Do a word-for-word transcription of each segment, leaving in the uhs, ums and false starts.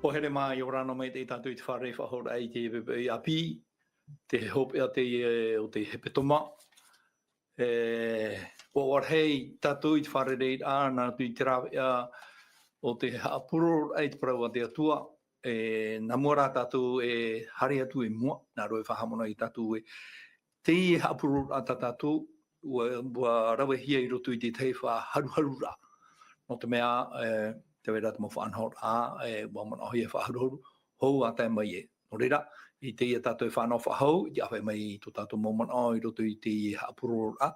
Pō here mā, ʻia ora na maitaʻi tātou i te fārerei faʻahoʻiraʻa i te poʻipoʻi ʻāpī, te hopeʻa teie o te hepetoma. E, ʻua ʻoaʻoa rahi tātou i te fārereiraʻa, nā roto i te rāveʻa o te haʻapurororaʻa i te parau a te Atua, e, nā mua rā tātou e haere atu i mua, nā roto e faʻahaʻamanaʻo ia tātou ē, teie haʻapurororaʻa tā tātou, ʻua, ʻua ravehia i roto i te tahi faʻaharuharuraʻa. Nō te mea, e, tē vai ra te mau faʻanahoraʻa, e, ʻua manaʻohia e faʻaharuharu, hou ʻa tae mai ē. Nō reira, i teie tātou e fānaʻo faʻahou, i te ʻāfaʻi mai i tō tātou mau manaʻo i roto i teie haʻapurororaʻa.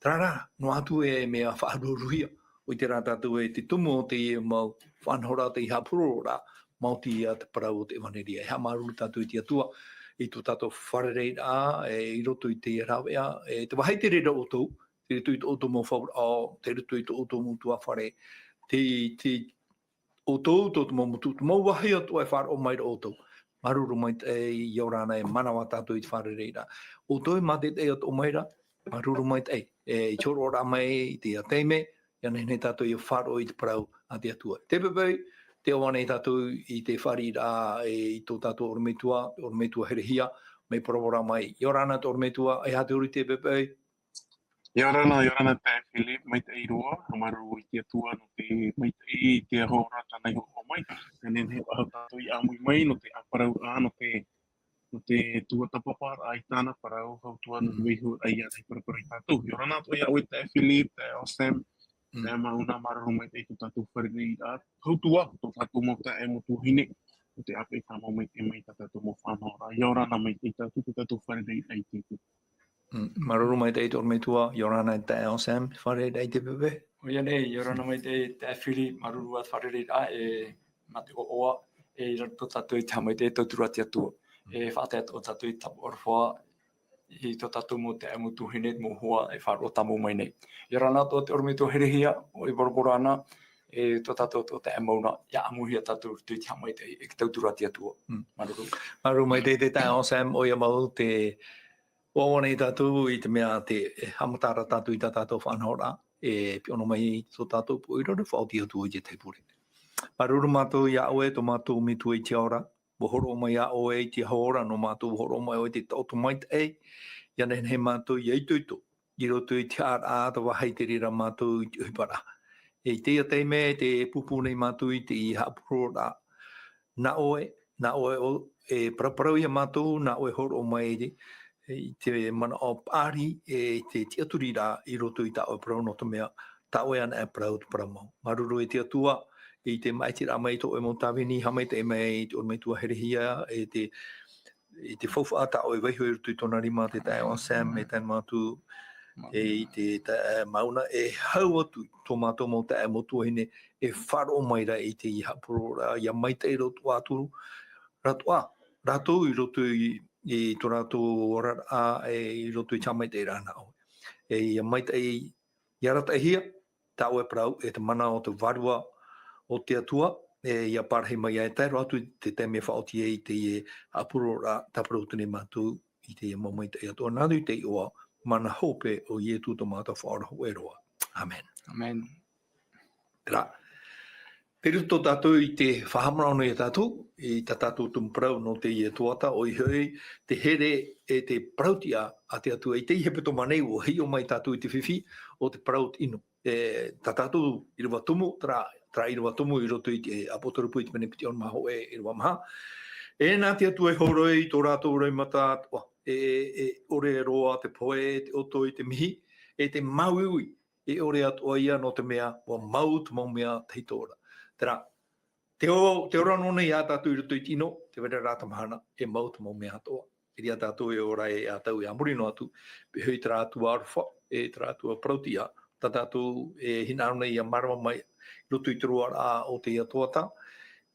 Terā rā, noa atu e mea faʻaharuharuhia, ʻo ʻite rā tātou ē te tumu o teie mau faʻanahoraʻa, teie haʻapurororaʻa, maoti ia te parau o te ʻevanelia. E haʻamāuruuru tātou i te Atua, i tō tātou fārereiraʻa, e, i roto i teie rāveʻa, e, tē vāhi te reira ʻoutou, tei roto i tō ʻoutou mau fauraʻo, tei roto i tō ʻoutou mau ʻutuāfare, te, te, ʻoutou, tō te mau motu, te mau vāhi atoʻa e faʻaroʻo mai ra ʻoutou. Māuruuru maitaʻi, ʻia ora na e mānava tātou i te fārereiraʻa. ʻOutou e mātaʻitaʻi atoʻa mai ra, māuruuru maitaʻi. E, i te hōroʻaraʻa mai i teie taime, ʻia nehenehe tātou ʻia faʻaroʻo i te parau a te Atua. Te poʻipoʻi, tē ʻoaʻoa nei tātou i te fāriʻiraʻa, e, i tō tātou ʻorometua, ʻorometua Herehia, mai Bora Bora mai. ʻIa ora na te ʻorometua, e aha te huru i te poʻipoʻi? ʻIa ora na, ʻia ora na taeaʻe Philip, maitaʻi roa, haʻamāuruuru i te Atua nō te maitaʻi i te aho ra tāna i hōroʻa mai. ʻIa nehenehe faʻahou tātou ʻia ʻāmui mai nō te ʻāparauraʻa, nō te, nō te tuatāpaparaʻa i tāna parau, hau atu ā nō te vaiiho ʻāiʻa e parapara ia tātou. ʻIa ora na atoʻa ia ʻoe taeaʻe Philip, taeaʻe Sam, Mm. taeaʻe Mauna, māuruuru maitaʻi tō tātou fārereiraʻa. Hau atu ā, tō tātou mau taeaʻe mau tuahine, nō te ʻāpeʻe tāmau maitaʻi mai tā tātou mau faʻanahoraʻa. ʻIa ora na maitaʻi tātou, tō tātou fārereiraʻa i te, te Mm, māuruuru maitaʻi te ʻorometua, ʻia ora na taeaʻe Sam, fārereiraʻa i te poʻipoʻi. ʻOia nei, ʻia ora na maitaʻi taeaʻe Philip, māuruuru ā te fārereiraʻa, e, mā te ʻoaʻoa, e, i roto tātou i te haʻamaitaʻi tauturu a te Atua. E, faʻatae atoʻa tātou i te tāpaʻo aroha, i tō tātou mau taeaʻe mau tuahine, mau hoa, e faʻaroʻo tāmau mai nei. ʻIa ora na atoʻa te ʻorometua Herehia, ʻoia e Bora Bora ana, e, tō tātou atoʻa taeaʻe Mauna, ʻia ʻāmuihia tātou i roto i te haʻamaitaʻi, e te tauturu a te Atua. Mm. Māuruuru. Māuruuru maitaʻi te taeaʻe Sam, ʻoia mau te ʻOaʻoa nei tātou i te mea te, e, haʻamata ra tātou i tā tātou faʻanahoraʻa, e, pīhaʻi mai i tō tātou pūʻoiraʻa, faʻaoti atu i te tahi pure. Māuruuru mātou iā ʻoe, tō mātou Metua i te ao ra, ʻua hōroʻa mai ʻoe i te aho ra, nō mātou ʻua hōroʻa mai ʻoe i te taʻoto maitaʻi, ʻia nehenehe mātou ʻia itoito, i roto i te haʻaraʻa, tē vāhi te reira mātou i te ʻohiparaʻa. E, i teie taime, tē pūpū nei mātou i te haʻapurororaʻa, nā ʻoe, nā ʻoe ʻo, e paraparau ia mātou, nā ʻoe hōroʻa mai i te, i te manaʻo paʻari, e te tiʻaturiraʻa i roto i tā ʻoe parau nō te mea, tā ʻoe anaʻe e parau te parau mau. Māuruuru e te Atua, i te māʻitiraʻa mai i tō ʻoe mau tāvini, haʻamaitaʻi mai i te ʻorometua Herehia, e te, i te faufaʻa tā ʻoe vaiiho i roto i tōna rima, te taeaʻe Sam, e tae noa atu, e i te taeaʻe Mauna, e hau atu i tō mātou mau taeaʻe mau tuahine, e faʻaroʻo mai ra i te haʻapurororaʻa, ʻia maitaʻi roa atu rātou, rātou i roto i, i tō rātou oraraʻa, e i roto i te haʻamaitaʻiraʻa nā ʻoe. E ʻia maitaʻi, ʻia arataʻihia, tā ʻoe parau, e te mana o te Vārua o te Atua, e ʻia parahi mai ai, tae roa atu i te taime e faʻaoti ai teie haʻapurororaʻa, tāpura atu nei mātou i teie mau maitaʻi atoʻa nā roto i te iʻoa mana hope o Ietu tō mātou Faʻaora hōʻē roa. ʻĀmene. ʻĀmene. Terā. Tei roto tātou i te faʻahaʻamanaʻo nō ia tātou, i tā tātou tumu parau nō teie tuhaʻa, ʻoia hoʻi, te here e te parautiʻa a te Atua. I teie hepetoma nei, ʻua hiʻo mai tātou i te fifi o te parau o te ʻino. E, tā tātou ʻīrava tumu, terā, terā ʻīrava tumu i roto i te ʻApotarupo i te pene piti ono mā hōʻē, ʻīrava maha. E nā te Atua e hōroʻa i tō rātou roimata atoʻa, e, e, e ʻore roa te pohe, te ʻoto, e te mihi, e te māuiui, e ʻore atoʻa ia nō te mea, ʻua mau te mau mea tahito ra. Terā, te o-, te ora nō nei ia tātou i roto i te ʻino, tē vai ra te mahana, e mau te mau mea atoʻa. E ʻere ia tātou e ora e ʻatau i muri noa atu, pēhea i terā Atua aroha, e terā Atua parautiʻa, tā tātou e hinaʻaro nei ʻia mārama mai, i roto i te roaraʻa o teie tuhaʻa,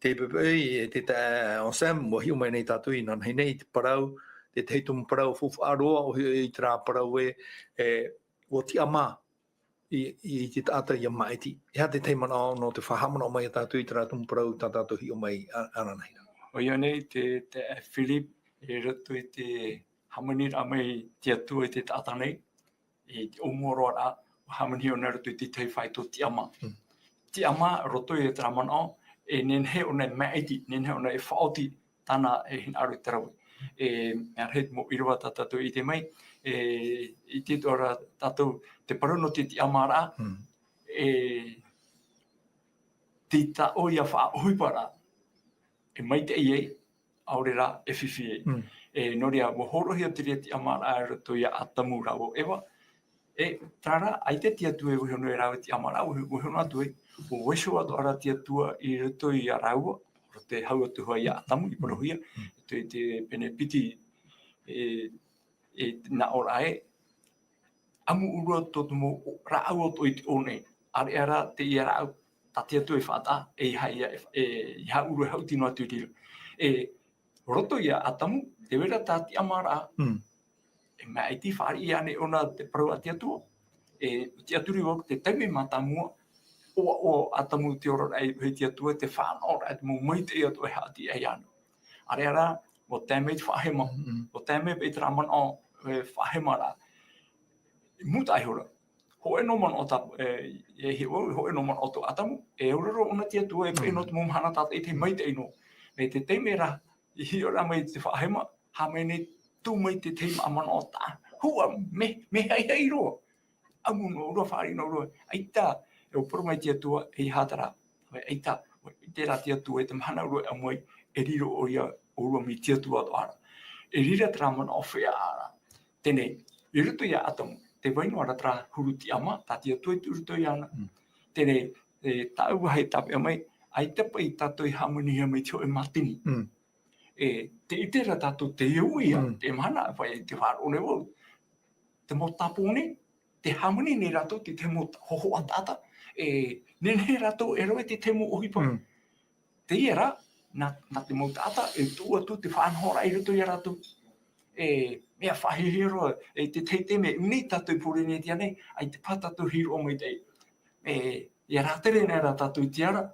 te poʻipoʻi, e te taeaʻe Sam, ʻua hiʻo mai nei tātou inanahi nei, te parau, te tahi tumu parau faufaʻa roa, ʻoia hoʻi terā parau ē, e, ʻua tiʻamā, i, i te taʻata ʻia māʻiti. E aha te tahi manaʻo nō te faʻahaʻamanaʻo mai ia tātou i terā tumu parau tā tātou hiʻo mai a-, ananahi ra. ʻOia nei te, te, e, Philip, i roto i te hāmaniraʻa mai te Atua i te taʻata nei, i te ʻōmuaraʻa, hāmanihia ʻōna i roto i te tahi faito tiʻamā. Mm. Tiʻamā, roto i terā manaʻo, e nehenehe ʻōna e maʻiti, nehenehe ʻōna e faʻaoti tāna e hinaʻaro i te rave. E, mea rahi te mau ʻīrava tā tātou i ʻite mai, e, i te ʻite ra tātou te parau nō te tiʻamāraʻa, e, tei taʻo ia faʻaʻohiparaʻa, e maitaʻi ai, ʻaore rā, e fifi ai. E, nō reira, ʻua hōroʻahia te reira tiʻamāraʻa i roto ia ʻĀtamu rāua ʻo ʻEva. E, terā rā, ʻaita te Atua e vaiiho noa e rāua tiʻamāraʻa, vaiiho, vaiiho noa atu ai. ʻUa vaiiho atoʻa rā te Atua i roto ia rāua, roto i te hau atu hoʻi ia ʻĀtamu, i parauhia, i te, te pene piti, e, e, nā ʻō ra ē, ʻamu ʻōrua tō te mau rāʻau o tō i te ʻō nei. ʻĀreʻa rā teie rāʻau, tā te Atua e faʻataʻa, e ʻeiaha ia, e, e ʻeiaha ʻōrua e haʻuti noa atu i reira. E, roto ia ʻĀtamu, tē vai ra tā tiʻamāraʻa. E maʻiti fāriʻi ānei ʻōna te parau a te Atua. E, tiʻaturi vau, te taime mātāmua, ʻoaʻoa ʻo ʻĀtamu te oraraʻa i te Atua, te fānaʻoraʻa, te mau maitaʻi atoʻa e haʻati ai iāna. ʻĀreʻa rā, ʻua tae mai te faʻahema, ʻua tae mai paʻi terā manaʻo, e, faʻahema rā. Mūtaʻa ihora. Hōʻē noa manaʻo tā, e, e hiʻo, hōʻē noa manaʻo tō ʻĀtamu, e auraro ʻōna te Atua, e paʻi noa te mau mahana tātaʻitahi maitaʻi noa. Mai te taime rā, i hiʻo ra mai te faʻahema, haere mai nei, tū mai te tahi manaʻo tā. Hua, mea, mea haihai roa. ʻAmu noa ʻōrua, fāriʻi noa ʻōrua. ʻAita, e ʻua parau mai te Atua, e ʻeiaha terā. ʻAita, ʻua ʻite ra te Atua, e te mahana ʻōrua e ʻamu ai, e riro ʻoia, ʻōrua mai te Atua atoʻa ra. E riro terā manaʻo feiā ra. Teie, i roto ia ʻĀtamu, tē vai noa ra terā huru tiʻamā, tā te Atua i tuʻu i roto iāna. Teie, e, tāʻu vāhi tāpeʻa mai, ʻaita paʻi tātou i hāmanihia mai te hōʻē mātini. E, tē ʻite ra tātou te au ia, te mahana, paʻi te faʻaroʻo nei vau. Te mau tāpō nei, tē hāmani nei rātou te, te mau hōhoʻa taʻata, e, nehenehe rātou e rave i te, te mau ʻohipa. Teie rā, nā, nā te mau taʻata, e tuʻu atu te faʻanahoraʻa i roto ia rātou. E, mea faʻahiahia roa, e, te, te, te mea, nei tātou i Pōrīnetia nei, ʻaita paʻi tātou hīroʻa maitaʻi. E, ʻia rātere nei rā tātou i te ara,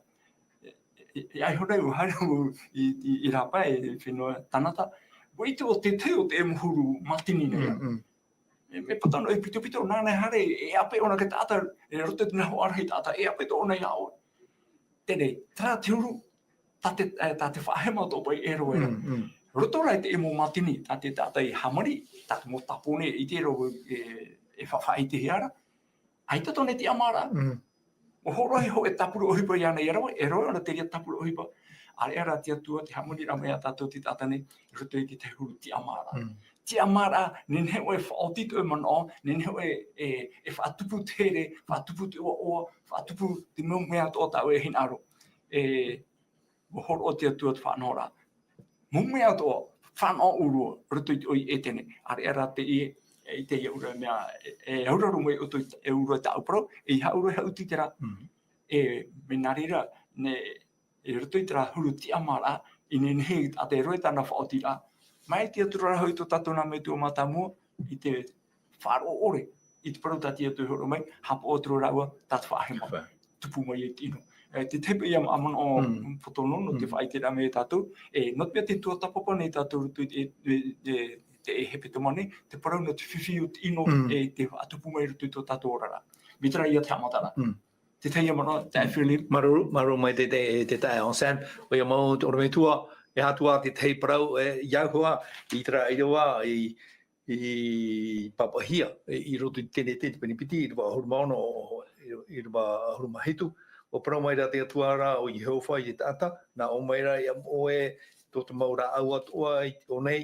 e, e, e, ʻaita hoʻi, ʻua haere au i, i, i rāpae, e, fenua Tanata. ʻUa ʻite ʻoe te tahi o te mau huru mātini nei. E, mea pata noa, e pitopito, nāna e haere, e ʻape ʻōna i te taʻata, e roto i te nā hoʻarahi taʻata, e ʻape atoʻa ʻōna iā ʻoe. Teie, terā te huru, tā te, e, tā te faʻahema atoʻa paʻi e rave ra. Roto rā i te mau mātini, tā te taʻata i hāmani, tā te mau tāpō nei, ʻite ra, e, e faʻaʻitehia ra. ʻAita tōna tiʻamāraʻa. ʻUa hōroʻahia hōʻē tāpura ʻohipa iāna ʻia rave, e rave ʻōna te reira tāpura ʻohipa. ʻĀreʻa rā te Atua, tē hāmani ra mai iā tātou te taʻata nei, i roto i te tahi huru tiʻamāraʻa. Tiʻamāraʻa, nehenehe ʻoe e faʻaoti tō ʻoe manaʻo, nehenehe ʻoe e, e, e faʻatupu te here, faʻatupu te ʻoaʻoa, faʻatupu te mau mea atoʻa tā ʻoe e hinaʻaro. E, ʻua hōroʻa te Atua te faʻanahoraʻa. Mau mea atoʻa, fānaʻo ʻōrua, roto i te ʻoe i ʻētene. ʻĀreʻa rā teie, e, i teie ʻōrua mea, e, e auraro mai ʻoutou i te, e ʻōrua tāʻu parau, e ʻeiaha ʻōrua e haʻuti terā. E, mea nā reira, nei, i roto i terā huru tiʻamāraʻa, i nehenehe ʻo te rave tāna faʻaotiraʻa. Mai te Atua rā hoʻi tō tātou nā metua mātāmua, i te faʻaroʻo ʻore, i te parau tā te Atua i hōroʻa mai, haʻapaʻo atu ra rāua, tā te faʻahema. Tupu mai ai te ʻino. E, te tahi paʻi ia ma-, manaʻo poto noa, nō te faʻaʻite ra mai iā tātou, e, nō te mea tē tuatāpapa nei tātou i roto i te, e, e, te hepetoma nei, te parau nō te fifi o te ʻino, e, tē faʻatupu mai i roto i tō tātou oraraʻa. Mai terā ia te haʻamataraʻa. Te tahi ia manaʻo, taeaʻe Philip. Māuruuru, māuruuru maitaʻi te, te, te taeaʻe Anselme. ʻOia mau te ʻorometua, e aha atu ā te tahi parau, e, ʻia au hoʻi, i terā ʻīrava, i, i pāpaʻihia, e, i roto i te Tenete, te pene piti, ʻīrava ʻahuru mā ono, ʻo, ʻo, ʻīrava ʻahuru mā hitu. ʻUa parau mai ra te Atua ra, ʻo Iehova i te taʻata, nā ʻō mai ra, e ʻamu ʻoe, tō te mau rāʻau atoʻa i te ʻō nei,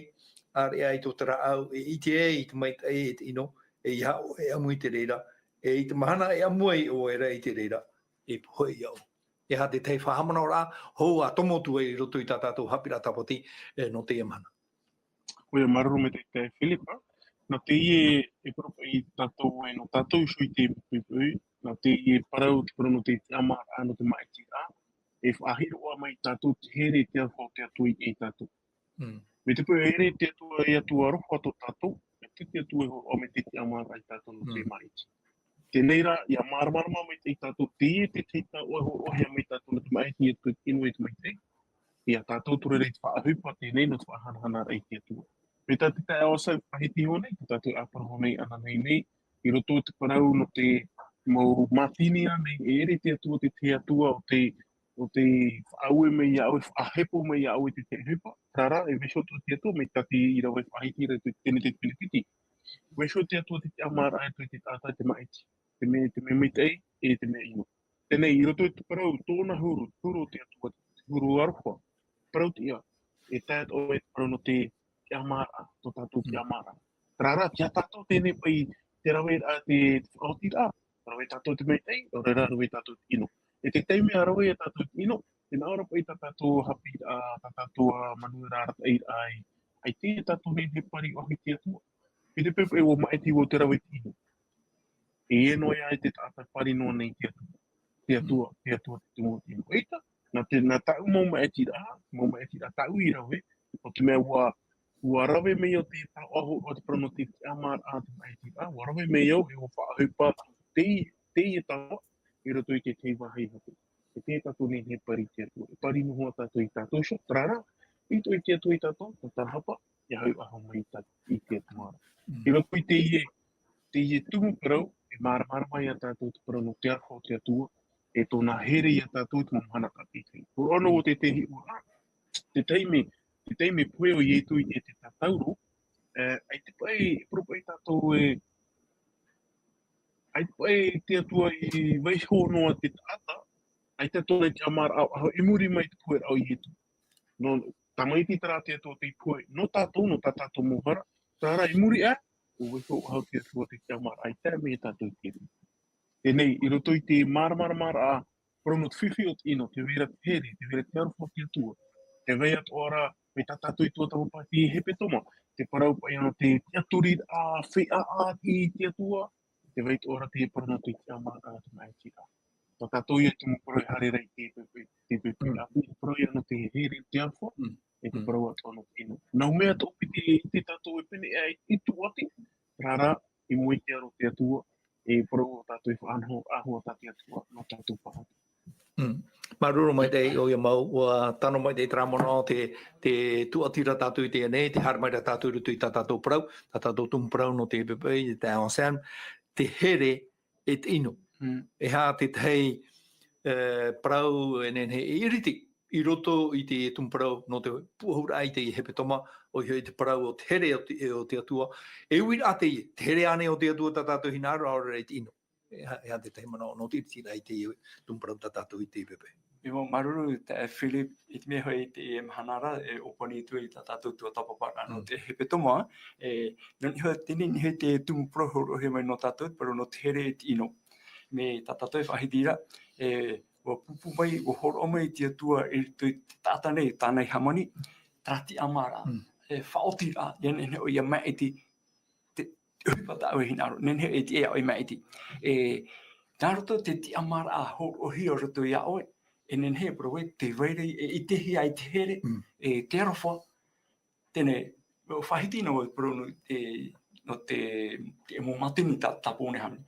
ʻāreʻa i tō te rāʻau, e ʻite ai, i te maitaʻi, e te ʻino, e ʻeiaha ʻoe e ʻamu i te reira, e i te mahana e ʻamu ai ʻoe ra i te reira, e pohe iā ʻoe. E aha te tahi faʻahaʻamanaʻoraʻa hou ʻa tomo atu ai i roto i tā tātou haʻapiʻiraʻa tāpati, e, nō teie mahana. ʻOia, māuruuru maitaʻi Philip, ā. Nō teie e parau paʻi tātou ē, nō tātou iho i te poipoi, nō teie parau, te parau nō te tiʻamāraʻa, nō te māʻitiraʻa, e faʻahiroʻa mai tātou te here te aroha o te Atua i, e tātou. Mai te peu e here te Atua, e Atua aroha tō tātou, e te, te Atua e hōroʻa mai te tiʻamāraʻa ia tātou nō te māʻiti. Teie rā, ʻia māramarama maitaʻi tātou, teie te tahi taoʻa e hōroʻahia mai tātou nō te māʻiti, e te ʻino, e te maitaʻi. ʻIa tātou atoʻa ra i te faʻaʻohipa teie nō te faʻahanahanaraʻa i te Atua. Mai tā te taeaʻe Anselme faʻaʻite iho nei, tā tātou e parau nei, ānānahi nei, i roto i te parau nō te mau mātini ānei, e ʻere te Atua te, te Atua o te, ʻo te faʻaue mai iā ʻoe, faʻahepo mai iā ʻoe te tiʻaʻohipa, terā rā, e vaiiho atoʻa te Atua, mai tā te i rave faʻahiti ra i te tenete te pene piti. Vaiiho te Atua te tiʻamāraʻa i roto i te taʻata, te maʻiti. Te mea, te mea maitaʻi, e te mea ʻino. Teie, i roto i te parau, tōna huru, huru o te Atua, te huru aroha. Parau tiʻa, e tae atoʻa mai te parau nō te tiʻamāraʻa, tō tātou tiʻamāraʻa. Terā rā, ʻia tātou teie paʻi te raveraʻa, te, te faʻaotiraʻa, rave tātou te maitaʻi, ʻaore rā, rave tātou te ʻino. E te taime ʻa rave iā tātou te ʻino, tē nā ʻō ra paʻi tā tātou haʻapiʻiraʻa, tā tātou ā manueraʻa arataʻiraʻa i, ʻaita e tātou nei e pari ʻoahu i te Atua. Piti paʻi ʻua maʻiti vau te rave i te ʻino. E ʻino ia e te taʻata pari noa nei te Atua. Te Atua, te Atua te tumu o te ʻino. ʻAita, nā te, nā tāʻu mau maʻitiraʻa, mau maʻitiraʻa tāʻu i rave, ʻo te mea ʻua, ʻua rave mai au te taoʻa hōroʻa te parau nō te tiʻamāraʻa, te maʻitiraʻa, ʻua rave mai au, e ʻua faʻaʻohipa, te, teie taoʻa, i roto i te tahi vāhi hape. E te tātou nei e pari te Atua. E pari noa tātou i tātou iho, terā rā, i roto i te Atua i tātou, tā tāna hapa, ʻia hau ʻaho mai tā, i te Atua. Mm. I roto i teie, teie tumu parau, e māramarama iā tātou te parau nō te aroha o te Atua, e tōna here iā tātou i te mau mahana tātaʻitahi. Hōroʻa noa ʻo te, te hiʻoraʻa, te taime, te taime pohe ʻo Ietu i te, te tātauro, e, ʻaita paʻi, e parau paʻi tātou e, ʻaita paʻi te Atua i vaiiho noa te taʻata, ʻaita tōna tiʻamāraʻa, ʻaore i muri mai te poheraʻa o Ietu. Nō, tamaiti terā te Atua tei pohe, nō tātou, nō tā tātou mau hara, terā rā i muri aʻe, ʻua vaiiho ʻaore te Atua te tiʻamāraʻa i tae mai iā tātou i te reira. Teie, i roto i te māramaramaraʻa, parau nō te fifi o te ʻino, tē vai ra te here, tē vai ra te aroha o te Atua, tē vai atoʻa ra, mai tā tātou i tuatāpapa i te hepetoma, te parau paʻi nō te tiʻaturiraʻa, feiā i te Atua, tē vai atoʻa ra te parau nō te tiʻamāraʻa, te maʻitiraʻa. Tā tātou ia te mau parau e haere ra i te pepe, te pepe, Mm. ʻāpī, te parau ia nō te here, te aroha, Mm. e te Mm. parau atoʻa nō te ʻino. Nau mea atoʻa piti i te tātou e pene, e, i tūʻati, terā rā, i mua i te aro o te Atua, e parau ʻo tātou e faʻanaho, ʻaore tā te Atua, nō tātou paʻari. Mm. Māuruuru maitaʻi ʻoia mau, ʻua tano maitaʻi terā manaʻo te, te tūʻatiraʻa tātou i teie nei, te haere mai ra tātou i roto i tā tātou parau, tā tātou tumu parau nō te pepe, te Air Ensemble, te here e te ʻino. Mm. E aha te tahi, e, parau e nehenehe e iriti i roto i te tumu parau nō te puʻohuraʻa i te hepetoma, ʻoia hoʻi te parau o te here o te, o te Atua. E uiraʻa teie, te here ānei o te Atua tā tātou hinaʻaro, ʻaore rā i te ʻino. E aha, e aha te tahi manaʻo nō te iritiraʻa i te tumu parau tā tātou i te pepe. E mau māuruuru, tā Philip, i te mea hoʻi i te mahana ra, e ʻōpani atu i tā tātou tuatāpapa ra nō Mm. te hepetoma, e, nō niʻa iho, teie nei hoʻi te tumu parau hōroʻahia mai nō tātou, parau nō te here e te ʻino. Mai tā tātou e faʻahiti ra, e, ʻua pūpū mai, ʻua hōroʻa mai te Atua i roto i te taʻata nei, tāna i hāmani, terā tiʻamāraʻa, Mm. e, faʻaotiraʻa, ʻia nehenehe ʻoe ʻia maʻiti, te, te ʻohipa tā ʻoe e hinaʻaro, nehenehe e tiʻa ʻoe e maʻiti. E, nā roto te tiʻamāraʻa hōroʻahia roto iā ʻoe, e nehenehe e parau ē, tē vai ra, e, ʻitehia ai te here, Mm. e, te aroha, teie, ʻua faʻahiti noa te parau nō te, nō te, te mau mātini tā, tā Pōnehāmani.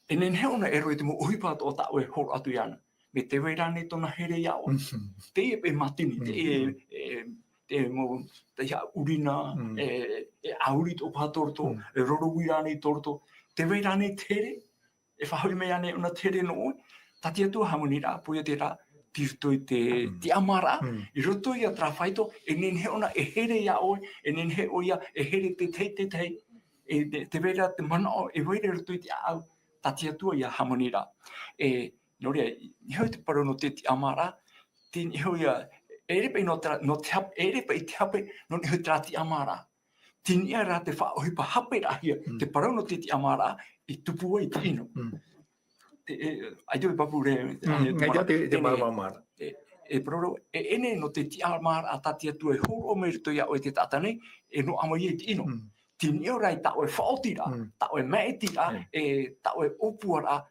E nehenehe ʻōna e rave i te mau ʻohipa atoʻa tā ʻoe e hōroʻa atu iāna. Mai tē vai ra ānei tōna here iā ʻoe. Mhm. Teie paʻi mātini, Mm, teie, mm. e, te mau, te ia ʻurina, Mm. e, e ʻauri tō paha tō roto, Mm. e roro uira ānei tō roto. Tē vai ra ānei te here, e faʻahoʻi mai ānei ʻōna te here nō ʻoe, tā te Atua hāmani ra, pō ia terā, tei roto i te Mm. tiʻamāraʻa, Mm. i roto ia terā faito, e nehenehe ʻōna e here iā ʻoe, e nehenehe ʻoia e here te tahi, te tahi, e te, tē vai ra te manaʻo, e vai ra i roto i te ʻāʻau, tā te Atua ʻia hāmani ra. E, nō reira, i, i niʻa iho te parau nō te tiʻamāraʻa, tei niʻa iho ia, e ʻere paʻi nō terā, nō te hap-, e ʻere paʻi te hape, nō niʻa iho terā tiʻamāraʻa. Tei niʻa rā te faʻaʻohipa haperaʻahia, Mm. te parau nō te tiʻamāraʻa, i tupu ai te ʻino. Mm. Te, e, ʻaita e pāpū ra, Mm, ʻaita te, te teie, māramarama. E, e parau ra, e, ʻeʻere nō te tiʻamāraʻa tā te Atua e hōroʻa mai roto iā ʻoe te taʻata nei, e noaʻa mai ai te ʻino. Mm. Tei niʻa rā i tā ʻoe faʻaotiraʻa, Mm. tā ʻoe maʻitiraʻa, Mm. e tā ʻoe ʻōpuaraʻa,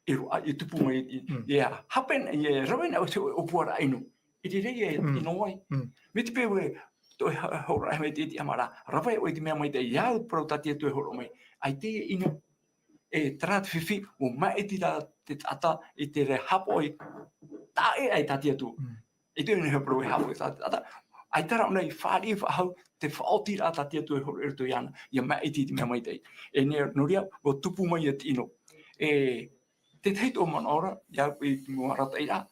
e roaʻa, e tupu mai, i, Mm. e hapena, e rave na ʻoe te ʻōpuaraʻa ʻino. I te reira e Mm. ʻino ai. Mm. Mai te peu ē, tō ʻoe ha-, hōroʻa mai te, te tiʻamāraʻa, rave ʻoe i te mea maitaʻi, ʻia au parau tā te Atua e hōroʻa mai. ʻAita e ʻino. E terā te fifi, ʻua maʻiti rā te taʻata i te reira hāpoʻi, taʻa ʻē ai tā te Atua. Mm. E te mea parau e hāpoʻi tā te taʻata. ʻAita rā ʻōna i fāriʻi faʻahou, te faʻaotiraʻa tā te Atua e hōroʻa i roto iāna, ʻia maʻiti i te mea maitaʻi. E nē, nō reira, ʻua tupu mai ia te ʻino. E, te tahi atoʻa manaʻo ra, ʻia au i te mau arataʻiraʻa,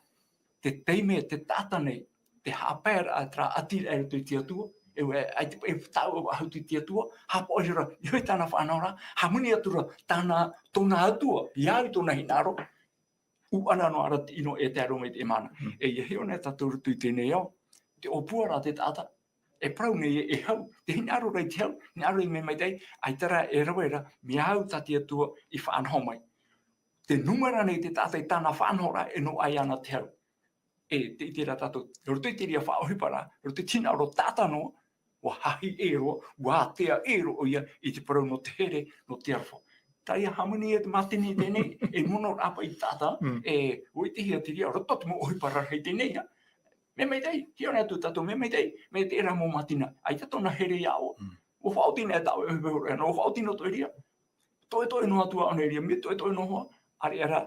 te taime, te taʻata nei, te haʻapaeraʻa, terā ʻati i roto i te Atua, e, e, ʻaita e tāʻu e faʻahotu i te Atua, haʻapaʻo ihora, i roto i tāna faʻanahoraʻa, hāmani atu ra tāna, tōna Atua, ia au i tōna hinaʻaro, ʻuʻana noa ra te ʻino e tae roa mai i te mana. Mm. E ʻia hiʻo nei tātou i roto i teie nei ao, te ʻōpua ra te taʻata, e parau nei e hau, te hinaʻaro ra i te hau, hinaʻaro i te mea maitaʻi, ʻaita rā e rave ra, mea au tā te Atua i faʻanaho mai. Te nūmera nei te taʻata i tāna faʻanahoraʻa e noaʻa iāna te hau. E, tē ʻite ra tātou, i roto i te reira faʻaʻohiparaʻa, i roto i te hinaʻaro taʻata noa, ʻua hahi ʻē roa, ʻua ātea ʻē roa ʻoia i te parau nō te here, nō te aroha. Terā ia hāmani e te mātini i teie nei, e mono ra paʻi taʻata, Mm. e, ʻua ʻitehia te reira, roto te mau ʻohiparaʻa i teie nei, ia. Mea maitaʻi, hiʻo nei atu tātou, mea maitaʻi, mai terā mau mātini, ʻaita tōna here iā ʻoe. Mm. ʻUa faʻaoti nei tāʻoe ʻohipa, ʻua faʻaoti noa atoʻa i reira. Toʻetoʻe noa atu ā ʻōna i reira, mea toʻetoʻe noa, ʻāreʻa rā,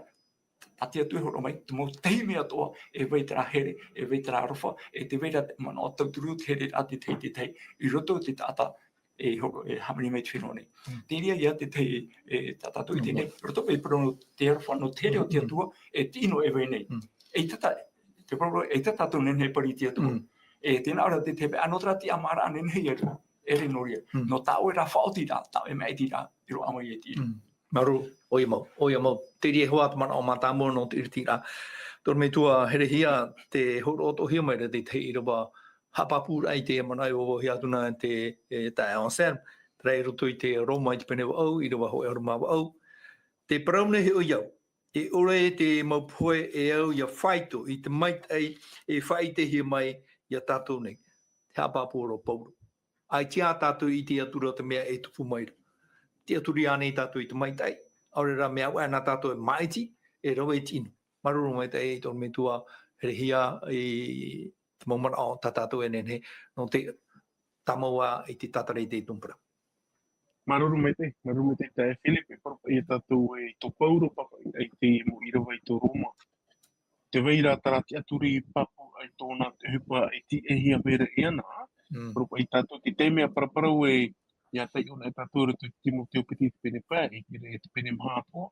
tā te Atua e hōroʻa mai, te mau taime atoʻa, e vai terā here, e vai terā aroha, e tē vai ra te manaʻo tauturu, te here ra te tahi, te tahi, i roto i te taʻata, e hōroʻa, e hāmani mai te fenua nei. Mm. Te reira ia te tahi, e, tā tātou i teie nei, Mm. roto mai parau nō te aroha, nō te here o te Mm. Atua, e te ʻino e vai nei. Mm. ʻAita tā, te parau, ʻaita tātou e nehenehe e pari i te Atua. Mm. E tē nā ʻō ra te tahi pae, ʻa nō terā tiʻamāraʻa nehenehe ia, e ʻere nō reira. Mm. Nō tāʻoe rā faʻaotiraʻa, tāʻoe maʻitiraʻa, i roaʻa mai e te ʻino. Mm. Māuruuru, ʻoia mau, ʻoia mau. Te reira hoʻi te manaʻo mātāmua nō te ʻiritiraʻa. Te ʻorometua herehia, tē hōroʻahia mai ra te tahi ʻīrava haʻapāpūraʻa i te manaʻo e vauvauhia atu na te, e, taeaʻe Anselme, terā i roto i te Roma i te pene vaʻu, ʻīrava hōʻē ʻahuru mā vaʻu. Tē parau nei hoʻi au, e ʻore te mau pohe e au ʻia faito i te maitaʻi e faʻaʻitehia mai iā tātou nei. Te haʻapāpū ra ʻo Pauro. ʻAita tātou i ʻite atu ra te mea e tupu mai ra. Tiʻaturi ānei tātou i te maitaʻi, ʻaore rā mea ʻoia nā tātou e maʻiti, e rave i te ʻino. Māuruuru maitaʻi, te ʻorometua herehia, i te mau manaʻo tā tātou e nehenehe, nō te tāmau ā i te tātara i te tumu parau. Māuruuru maitaʻi, māuruuru maitaʻi taeaʻe Philip, e parau paʻi ia tātou e tō Pauro papaʻi i te mau ʻīrava i tō Roma. Tē vai ra terā tiʻaturi pāpū ai tōna te ʻohipa e tiʻehia mai ra iāna, Mm. parau paʻi tātou te taime e paraparau e, ʻia taiʻo na tātou i roto i Timoteo piti te pene pae, e te, e te pene maha atoʻa.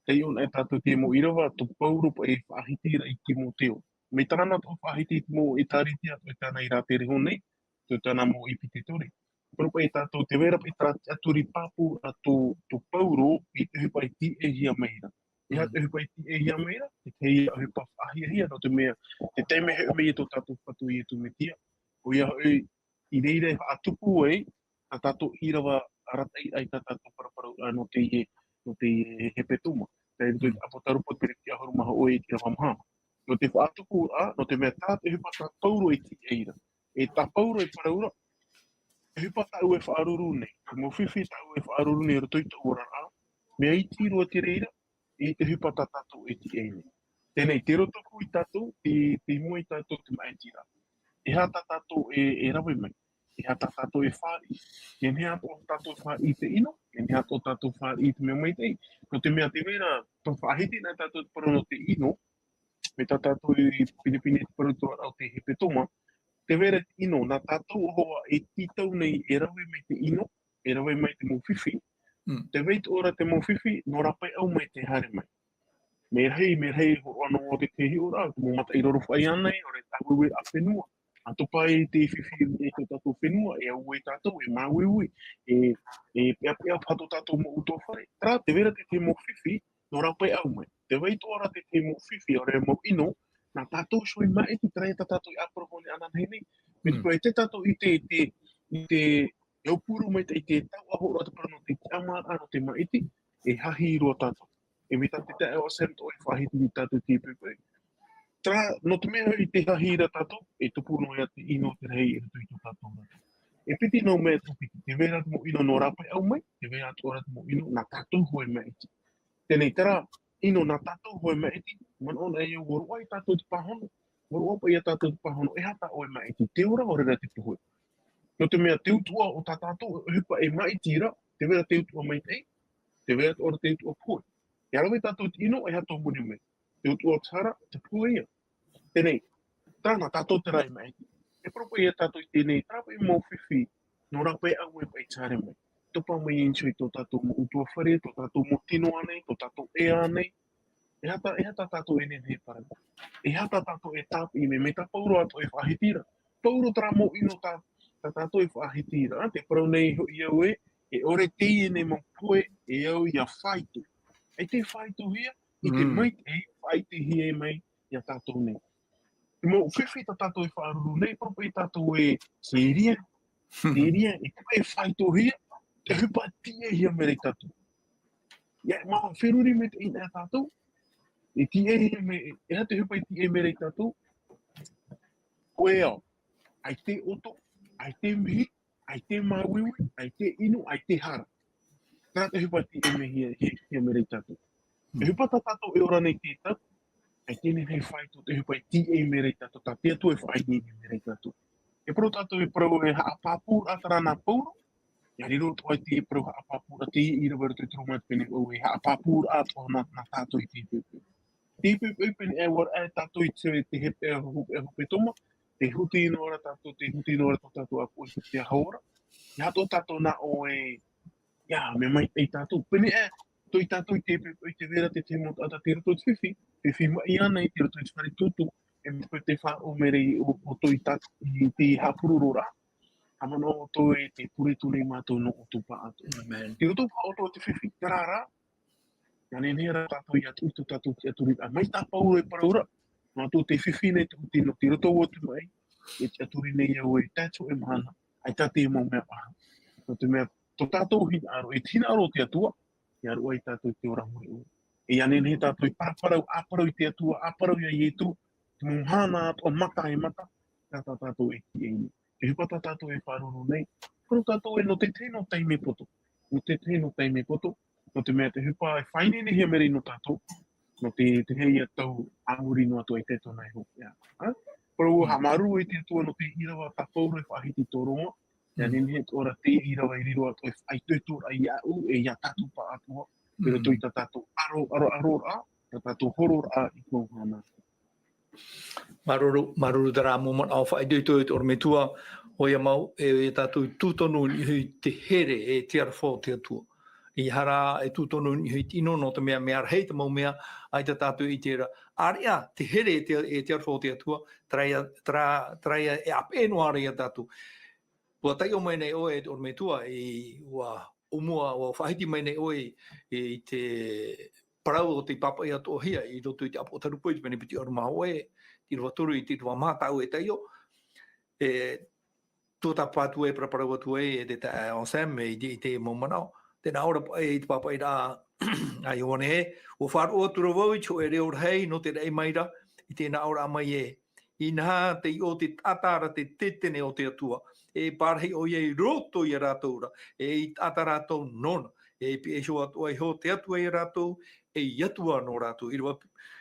Taiʻo na tātou te mau ʻīrava, tō Pauro paʻi e faʻahiti ra i Timoteo. Mai tāna atoʻa faʻahiti i te mau ʻĒtārētia atoʻa i tāna i rātere iho nei, tō tāna mau ʻipetetore. Parau paʻi tātou tē vai ra paʻi terā tiʻaturi pāpū a tō, tō Pauro i te ʻohipa e tiʻehia mai ra. E aha Mm. te ʻohipa e tiʻehia mai ra, e te ʻohipa faʻahiahia, nō te mea, te taime e hoʻi mai tō tātou Fatu Iesu Mesia. ʻOia hoʻi, i reira e faʻatupu ai, tā tātou ʻīrava arataʻi ai tā tātou paraparau, ā, nō teie, nō teie hepetoma. Tei roto i te Mm. Apotarupo, te pene tiʻahuru mā hōʻē, ʻīrava maha. Nō te faʻatupu, ā, nō te mea tā te ʻohipa tā Pauro e tiʻa ra. E tā Pauro e parau ra, ʻohipa tāʻu e faʻaruru nei, te mau fifi tāʻu e faʻaruru nei i roto i tōʻu oraraʻa, mea iti roa te reira, i te ʻohipa tā tātou e tiʻa nei. Teie nei, tei roto hoʻi tātou, tei, tei mua ia tātou te maʻitiraʻa. E aha tā tātou e, e rave mai, e aha tā tātou e fāriʻi, e nehenehe atoʻa tātou e fāriʻi i te ʻino, e nehenehe atoʻa tātou e fāriʻi i te mea maitaʻi. Nō te mea tē vai ra, tō faʻahiti na tātou te parau nō te ʻino, mai tā tātou i pinepine te parau tō rātou te hepetoma, tē vai ra te ʻino, nā tātou hoʻi e tītau nei e rave mai te ʻino, e rave mai te mau fifi. Mm. Tē vai atoʻa ra te mau fifi, nō rāpae ʻau mai te haere mai. Mea rahi, mea rahi, hōroʻa noa te hiʻoraʻa, te mau mataʻi roro faʻaea nei, ʻaore rā te ʻāueueraʻa fenua. ʻA topa i te fifi i tō tātou fenua, e auē tātou, e māuiui, e, e peʻapeʻa paha tō tātou mau ʻutuāfare. Terā, tē vai ra te, te mau fifi, nō rāpae ʻau mai. Tē vai atoʻa ra te, te mau fifi, ʻaore rā mau ʻino, nā tātou hoʻi e maʻiti, terā ia tā tātou e ʻāparau nei ananahi nei. Mai te Mm. parau, e ʻite tātou i te, i te, i te, e ʻōpū roa mai te, i te taoʻa hōroʻa te parau nō te tiʻamāraʻa nō te maʻiti, e hahi roa tātou. E mai tā te taeaʻe Anselme atoʻa e faʻahiti nei tātou i teie poʻipoʻi. Terā, nō te mea hoʻi tē hahi ra tātou, e tupu noa ia te ʻino te rahi i roto i tō tātou ra. E piti noa mea tō piti, tē vai ra te mau ʻino nō rāpae ʻau mai, tē vai atoʻa ra te mau ʻino, nā tātou hoʻi e maʻiti. Teie nei terā, ʻino nā tātou hoʻi e maʻiti, manaʻo na e au ʻua roaʻa ia tātou te pāhono, ʻua roaʻa paʻi ia tātou te pāhono, e aha tā ʻoe e maʻiti, te ora ʻaore rā te pohe. Nō te mea te utuʻa o tā tātou, ʻohipa e maʻiti ra, tē vai ra te utuʻa maitaʻi, tē vai atoʻa ra te utuʻa pohe. E rave tātou i te ʻino, e aha tō muri mai. Te utuʻa o te hara, te pohe ia. Teie nei, terā nā tātou terā e maʻiti. E parau paʻi ia tātou i teie nei, terā paʻi mau fifi, nō rāpae ʻau mai paʻi te haere mai. Topa mai Iesu i tō tātou mau ʻutuāfare, tō tātou mau tino ānei, tō tātou ʻē ānei. E aha tā, e aha tā tātou e nehenehe e parau? E aha tā tātou e tāpiʻi mai, mai tā Pauro atoʻa e faʻahiti ra? Pauro terā mau ʻino tā, tā tātou e faʻahiti ra. Tē parau nei hoʻi au ē, e ʻore teie nei mau pohe e au ʻia faito. E te faitohia, i te Mm. maitaʻi, faʻaʻitehia mai iā tātou nei. Te mau fifi tā tātou e faʻaruru nei, parau paʻi tātou ē, seria, seria, e te mea e faitohia, te ʻohipa e tīaʻihia mai ra ia tātou. Ia, mā feruri mai te ʻina iā tātou, e tīaʻihia mai, e aha te ʻohipa e tīaʻi mai ra ia tātou? ʻOia, ʻaita e ʻoto, ʻaita e mihi, ʻaita e māuiui, ʻaita e inu, ʻaita e hara. Terā te ʻohipa e tīaʻi mai hia, hia, hia mai ra ia tātou. Te ʻohipa tā tātou e ora nei te tahi, ʻaita e nehenehe e faito te ʻohipa e tīaʻi mai ra ia tātou, tā te Atua e faʻaineine mai ra ia tātou. E parau tātou, e parau e haʻapāpū ra terā nā Pauro, ʻia riro atoʻa te parau haʻapāpū ra te ʻīrava i roto i te Rōma pene vau e haʻapāpū ra atoʻa nā, nā tātou i te poʻipoʻi. Te poʻipoʻi pene e ora e tātou i te, te hepetoma, te huti noa ra tātou, te huti noa ra tō tātou ʻāpoʻo i te aho ra. ʻIa haere atoʻa tātou nā ʻō ē, ia, mea maitaʻi tātou. Pene e, tō i tātou i te, i te vera te, te mau taʻata tei roto i te fifi, te fifi maʻi ānei tei roto i te fare tūtū, e mea te faʻaʻō mai ra i ʻō, ʻō tō i tā, i te haʻapurororaʻa. Haʻamanaʻo ʻoutou ē tē pure atu nei mātou nō ʻoutou pāʻatoʻa. Amen. Tei roto pāʻatoʻa te fifi, terā rā, ʻia nehenehe rā tātou ʻia tuʻu i tō tātou tiʻaturiraʻa. Mai tā Pauro e parau ra, mātou tē fifi nei te huti nō te roto o te maʻi, e tiʻaturi nei au e tae atu i te mahana, ʻaita te mau mea paha. Nō te mea, tō tātou hinaʻaro, e te hinaʻaro o te Atua, ʻia roaʻa ia tātou i te ora mure ʻore. E ʻia nehenehe tātou e paraparau, ʻa parau i te Atua, ʻa parau ia Ietu, te mau mahana atoʻa mata e mata, tā tā tātou e tīaʻi nei. Te ʻohipa tā tātou e faʻaruru nei, parau tātou ē nō te tahi nō taime poto. Nō te tahi nō taime poto, nō te mea te ʻohipa e faʻaineinehia mai ra nō tātou, nō te, te hei ia tau a muri noa atu ai te tōna e hopeʻa. Ha? Parau ʻua haʻamāuruuru i te Atua nō te ʻīrava tā Pauro e faʻahiti i tō Roma, ʻia nehenehe atoʻa ra te ʻīrava i riro atoʻa e faʻaitoitoraʻa iāʻu, e ia tātou pāʻatoʻa, i roto i tā tātou aro, aro, aroraʻa, tā tātou hororaʻa i te mau mahana. Māuruuru, māuruuru terā mau manaʻo faʻaitoito e te ʻorometua, ʻoia mau, e, e tātou tūtonu i niʻa i te here, e te aroha o te Atua. ʻEiaha rā e tūtonu i niʻa i te ʻino, nō te mea mea rahi te mau mea, ʻaita tātou i ʻite ra. ʻĀreʻa, te here e te, e te aroha o te Atua, terā ia, terā, terā ia e ʻāpeʻe noa ra ia tātou. ʻUa taiʻo mai nei ʻoe e te ʻorometua, i, ʻua ʻōmua, ʻua faʻahiti mai nei ʻoe i, i te parau o tei pāpaʻi atoʻahia i roto i te ʻĀpotarupo i te pene piti ʻahuru mā hōʻē, te ʻīrava toru i te ʻīrava maha tāʻu e taiʻo. E, tuatāpapa atu e paraparau atu ai e te taeaʻe Sam, e i te, i te mau manaʻo. Tē nā ʻō ra paʻi i te pāpaʻiraʻa a Ioane ē, ʻua faʻaroʻo atu ra vau i te hōʻē reo rahi nō te raʻi mai ra, i te nā ʻōraʻa mai ē, inaha tei ʻō te taʻata ra te tetene o te Atua, e pārahi ʻoia i roto ia rātou ra, e i taʻata rātou nōna, e pihaʻi iho atoʻa iho te Atua ia rātou, ei Atua nō rātou. ʻĪrava,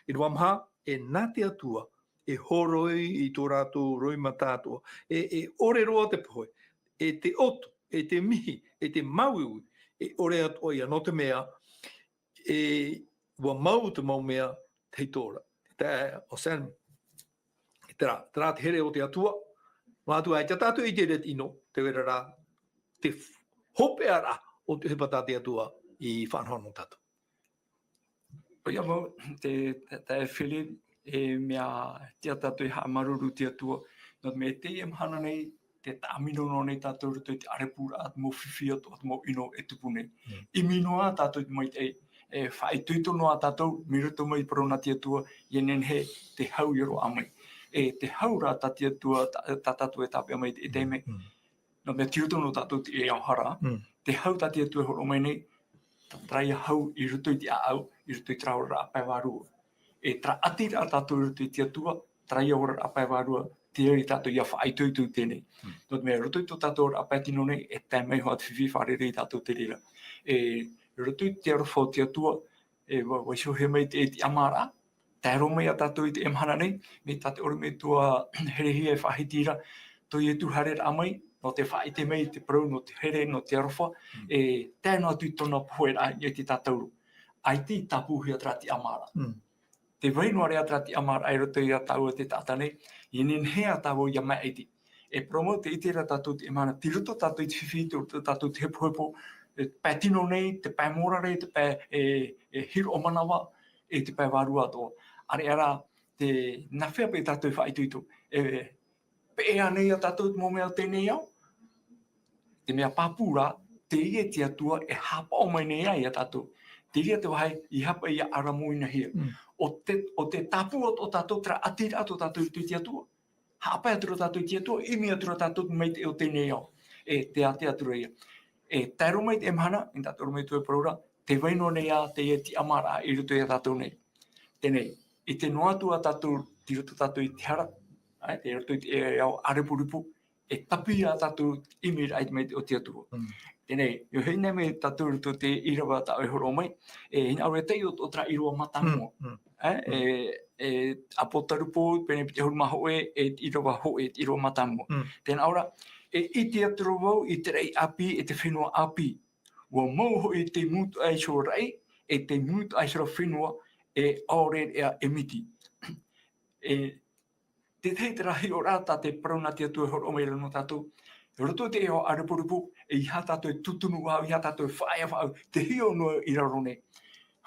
ʻīrava maha, e nā te Atua, e horoi i tō rātou roimata atoʻa, e, e ʻore roa te pohe, e te ʻoto, e te mihi, e te māuiui, e ʻore atoʻa ia, nō te mea, e ʻua mau te mau mea tei tō ra. Te, o Sam, terā, terā te here o te Atua, noa atu ā, ʻaita tātou i ʻite ra te ʻino, te reira rā, te hopeʻa ra o te ʻohipa tā te Atua i faʻanaho nō tātou. ʻOia mau, te, te, te Philip, e mea, tiʻa tātou e haʻamāuruuru i te Atua, nō te mea i teie mahana nei, tē tāmino noa nei tātou i roto i te ʻārepuraʻa, te mau fifi atoʻa, te mau ʻino e tupu nei. Mm. ʻImi noa tātou i te maitaʻi, e faʻaitoito noa tātou, mai roto mai i te parau nā te Atua, ʻia nehenehe te hau ʻia roaʻa mai. E te hau rā tā te Atua, tā, tā tātou e tāpeʻa mai i te, i te taime. Mm. Nō te mea tei roto noa tātou i te ao hara, mm, te hau tā te Atua e hōroʻa mai nei, terā ia hau i roto i te ʻāʻau, i roto i terā oraraʻa pae vārua. E terā ʻati rā tātou i roto i te Atua, terā ia oraraʻa pae vārua, te au ia tātou ʻia faʻaitoito i teie nei. Mm. Nō te mea, i roto i tō tātou oraraʻa pae tino nei, e tae mai hoʻi te fifi fārerei tātou te reira. E, i roto i te aroha o te Atua, e, ʻua, ʻua iho hia mai te, te tiʻamāraʻa, tae roa mai ia tātou i teie mahana nei, mai tā te ʻorometua herehia e faʻahiti ra, tō Ietu haereraʻa mai, nō te faʻaʻite mai i te parau, nō te here, nō te aroha, mm, e tae noa atu i tōna poheraʻa i te tātauro. ʻAita i tāpūhia terā tiʻamāraʻa. Mm. Tē vai noa ra terā tiʻamāraʻa i roto ia tāua te taʻata nei, ʻia nehenehe ā tāua ʻia maitaʻi. E parau mau tē ʻite ra tātou i teie mahana, tei roto tātou i te fifi, tei roto tātou i te hepohepo, e pae tino nei, te pae mōrare, te pae, e, e hiroʻa manava, e te pae vārua atoʻa. ʻĀreʻa rā, te, nā hea paʻi tātou e faʻaitoito, e, peʻe ānei ia tātou te mau mea o teie nei ao? Te mea pāpū rā, teie te Atua e haʻapaʻo mai nei ia tātou. Terā te vāhi i hapa ia ʻaramoina hia. Mm. ʻO te, ʻo te tāpū o, o tātou, terā ʻati rā tō tātou i te Atua. Haʻapae atu ra tātou i te Atua, ʻimi atu ra tātou te maitaʻi o teie nei ao. E, te ātea atu ra ia. E, tae roa mai i teie mahana, i tātou roa mai i te parau ra, tē vai noa nei ā teie tiʻamāraʻa i roto ia tātou nei. Teie nei, ʻite noa atu ā tātou, tei roto tātou i te hara, ā, tei roto i te ao ʻāreporepo, e tāpū ia tātou ʻimiraʻa i te maitaʻi o te Atua. Mm. Teie nei, ʻia hoʻi nei mai tātou i roto i te ʻīrava tā ʻoe e hōroʻa mai, e, hinaʻaro e taiʻo atu terā ʻīrava mātāmua. Mm, mm. Ā, e, e, ʻApotarupo, pene piti ʻahuru mā hōʻē, e ʻīrava hōʻē, ʻīrava mātāmua. Mm. Tē nā ʻō ra, e ʻite atu ra vau i te raʻi ʻāpī, e te fenua ʻāpī. ʻUa mau hoʻi te mūtoʻa Iseraʻela, e te mūtoʻa Iseraʻela, e ʻaore ra e miti. E, te tahi terā hiʻoraʻa tā te parau nā te Atua e hōroʻa mai ra nō tātou. I roto i te ao ʻāreporepo, ʻeiaha tātou e tūtunu faʻahou, ʻeiaha tātou e faʻaea faʻahou, te hiʻo noa i raro nei.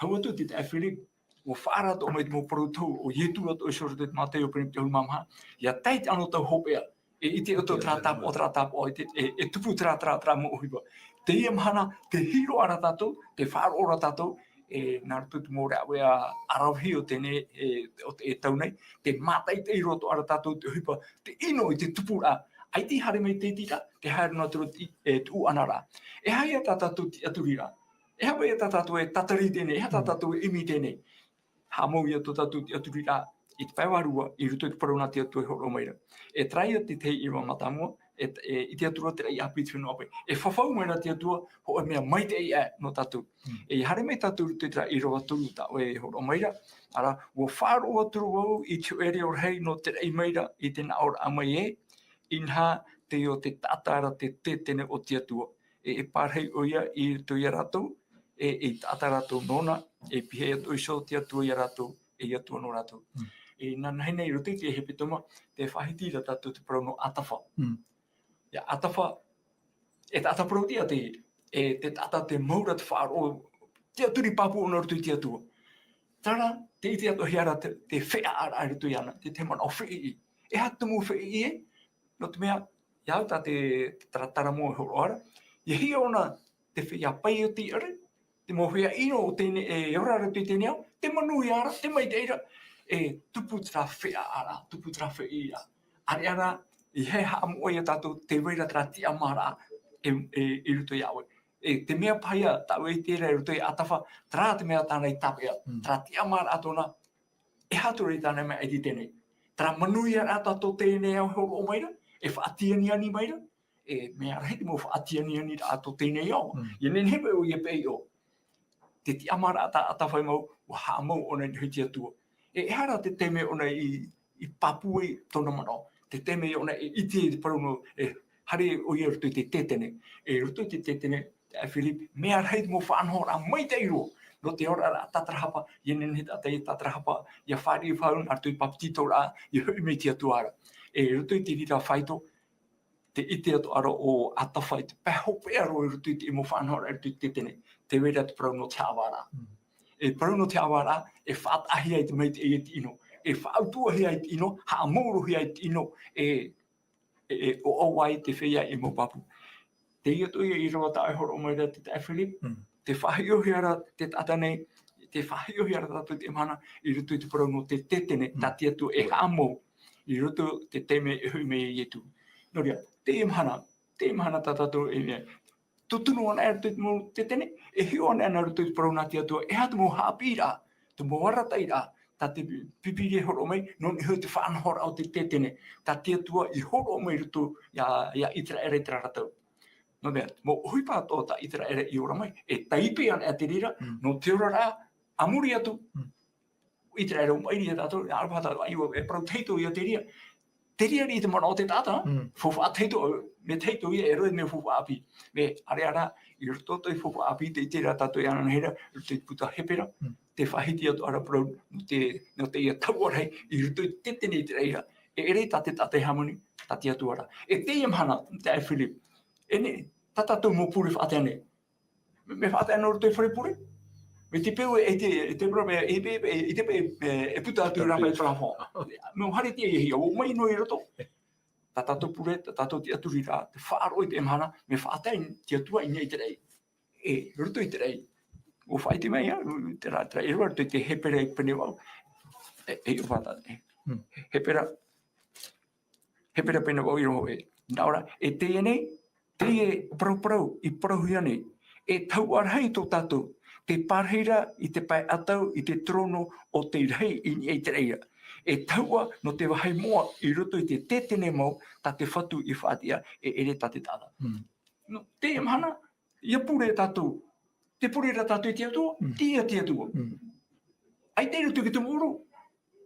Hau atu te taeaʻe Philip, ʻua faʻaara atoʻa mai te mau parau tohu o Ietu atoʻa i roto i te Mataio pene piti ʻahuru mā maha, ʻia tae i te anotau hopeʻa, e ʻite atoʻa terā tāpaʻo, terā tāpaʻo, e te, e, e tupu terā, terā, terā mau ʻohipa. Teie mahana, tē hiʻo ra tātou, tē faʻaroʻo ra tātou, e, nā roto i te mau rāveʻa ʻaravihi o teie nei, e, o te, e tau nei, tē mātaʻitaʻi roa atoʻa ra tātou te ʻohipa, te ʻino i te tupuraʻa. ʻAita i haere mai te iti ra, tē haere noa atu ra te, e, tuʻuʻanaraʻa. E aha ia tā tātou tiʻaturiraʻa? E aha ia tā tātou e tatari i teie nei, e aha tā tātou e ʻimi i teie nei? Haʻamau ia tō tātou tiʻaturiraʻa i te pae vārua, i roto i te parau nā te Atua e hōroʻa mai ra. E terā ia te tahi ʻīrava mātāmua, e, e, ʻite atu ra te raʻi ʻāpī, te fenua ʻāpī. E fafau mai ra te Atua, hōʻē mea maitaʻi aʻe nō tātou. Mm. E haere mai tātou i roto i terā ʻīrava toru tā ʻoe e hōroʻa mai ra. Ā, ʻua faʻaroʻo atu ra vau i te hōʻē reo rahi nō te raʻi mai ra i te nāʻōraʻa mai ē, inaha, teie te taʻata ra te tētene o te Atua. E, e parahi ʻoia i roto ia rātou, e, e taʻata rātou nōna, e pīhaʻi atoʻa iho te Atua ia rātou, e Atua nō rātou. Mm. E, nā, nā hea nei i roto i te hepetoma, tē faʻahiti ra tātou te parau nō ʻĀtafa. Mm. ʻIa ʻĀtafa, e taʻata parauʻtiʻa teie, e te taʻata tē mau ra te faʻaroʻo, tiʻaturi pāpū ʻōna i roto i te Atua. Terā, tē ʻite atoʻahia ra te, te feʻaʻaraʻa i roto iāna, te, te manaʻo feʻiʻi. E aha te mau feʻiʻi ē? Nō te mea, ʻia au tā te, te taratara mau e hōroʻa ra, ʻia hiʻo ʻōna te feiā paʻi o te ʻāʻare, te mau feiā ʻino o teie nei, e ora ra i teie nei ao, tē manuia ra, tē maitaʻi ra, e tupu terā feʻaʻaraʻa, tupu terā feʻiʻiraʻa. ʻĀreʻa rā, ʻeiaha e haʻamoʻa ia tātou, tē vai ra terā tiʻamāraʻa, e, e, i roto iā ʻoe. E, te mea paha ia, tā ʻoe e ʻite ra i roto ia ʻĀtafa, terā te mea tāna i tāpeʻa, Mm. terā tiʻamāraʻa tōna, e aha atu ra tāna mea i teie nei. Terā manuiaraʻa tō teie nei ao e hōroʻa mai ra, e faʻatianiani mai ra, e mea rahi te mau faʻatianianiraʻa tō teie nei ao. Mm. ʻIa nehenehe paʻi ʻoia e peʻe iʻo. Te tiʻamāraʻa tā ʻĀtafa i mau, ʻua haʻamau ʻōna i niʻa i te Atua. E, e aha ra te taime ʻōna i, i pāpū ai tōna manaʻo. Te taime ʻōna e ʻite i te parau nō, e haere ʻoia i roto i te tētene. E roto i te tētene, e Philip, mea rahi te mau faʻanahoraʻa maitaʻi roa. Nō te oraraʻa tātarahapa, ʻia nehenehe tātou e tātarahapa, ʻia fāriʻi faʻahou, nā roto i te bāpetizoraʻa, ʻia hoʻi mai i te Atua ra. E roto i te reira faito, tē ʻite atoʻa ra ʻo ʻĀtafa i te pae hopeʻa roa i roto i te mau faʻanahoraʻa i roto i te tētene, tē vai ra te parau nō te haʻavāraʻa. Mm. E parau nō te haʻavāraʻa, e faʻataʻahia ai te maitaʻi e te ʻino, e faʻautuʻahia ai te ʻino, haʻamauruhia ai te ʻino, e, e, e ʻoaʻoa ai te feiā i mau pāpū. Teie atoʻa ia ʻīrava tā ʻoe e hōroʻa mai ra te taeaʻe Philip, Mm. tē faʻahiʻohia ra te taʻata nei, tē faʻahiʻohia ra tātou i teie mahana, i roto i te parau nō te tētene, Mm. tā te Atua e haʻamau, i roto i te taime e hoʻi mai ai Ietu. Nō reira, teie mahana, teie mahana tā tātou e mea, tūtunu anaʻe i roto i te mau tētene, e hiʻo anaʻe i roto i te parau nā te Atua, e aha te mau haʻapiʻiraʻa, te mau arataʻiraʻa, tā te Pi-, Pīpīria e hōroʻa mai, nō niʻa iho i te faʻanahoraʻa o te tētene, tā te Atua i hōroʻa mai i roto iā, iā ʻĪteraʻera i terā ra tau. Nō te mea, mau ʻohipa atoʻa tā ʻĪteraʻera i ora mai, e taipe anaʻe te reira, Mm. nō te oraraʻa, a muri atu, Mm. ʻĪteraʻera, ʻua maʻiri ia tātou, ʻaore paha tātou, ʻua, e parau tahito ia te reira. Te reira riʻi te manaʻo o te taʻata, Mm. faufaʻa tahito, mea tahito ia, e rave te mea faufaʻa ʻāpī. Mea, ʻāreʻa rā, i roto i te faufaʻa ʻāpī, tē ʻite ra tātou e ananahi ra, i roto i te puta Hepera, Mm. tē faʻahiti atoʻa ra parau, nō te, nō teie taua rahi, i roto i te tētene i te reira. E ʻere tā te taʻata e hāmani, tā te Atua ra. E teie mahana, taeaʻe Philip. E neʻe, tā tātou mau pure faʻatae nei. Mea, mea faʻatae nō roto i te fare pure. Me te peu e te, e te peu e, e, e, e te peu e, e puta atu rā mai plafond. Me o haere te ia, o mai noa i roto. Tā tātou pure, tā tātou tiʻaturi rā, te faʻaroʻo i te mahana, me faʻatae te Atua i niʻa i te raʻi. E, roto i te raʻi. O faʻaite mai, ia, te rā, te rā, e roa roto i te Hepera pene vaʻu. E, e, o vata, e. Hmm. Hepera, Hepera pene vaʻu i roho e. Nā ʻō ra, e teie nei, teie parauparau i parauhia nei. E tahuʻa rahi tō tātou, te pārahiraʻa i te pae ʻatau i te terōno o te rahi i niʻa i te raʻi ra. E tahuʻa nō te vāhi moʻa i roto i te tētene mau tā te Fatu i faʻatiʻa e ʻere tā te taʻata. Hmm. Nō te mahana, ia pure tātou. Te pure ra tātou i te Atua, Mm. te ia te Atua. Mm. ʻAita i roto i te mau ʻōroʻa,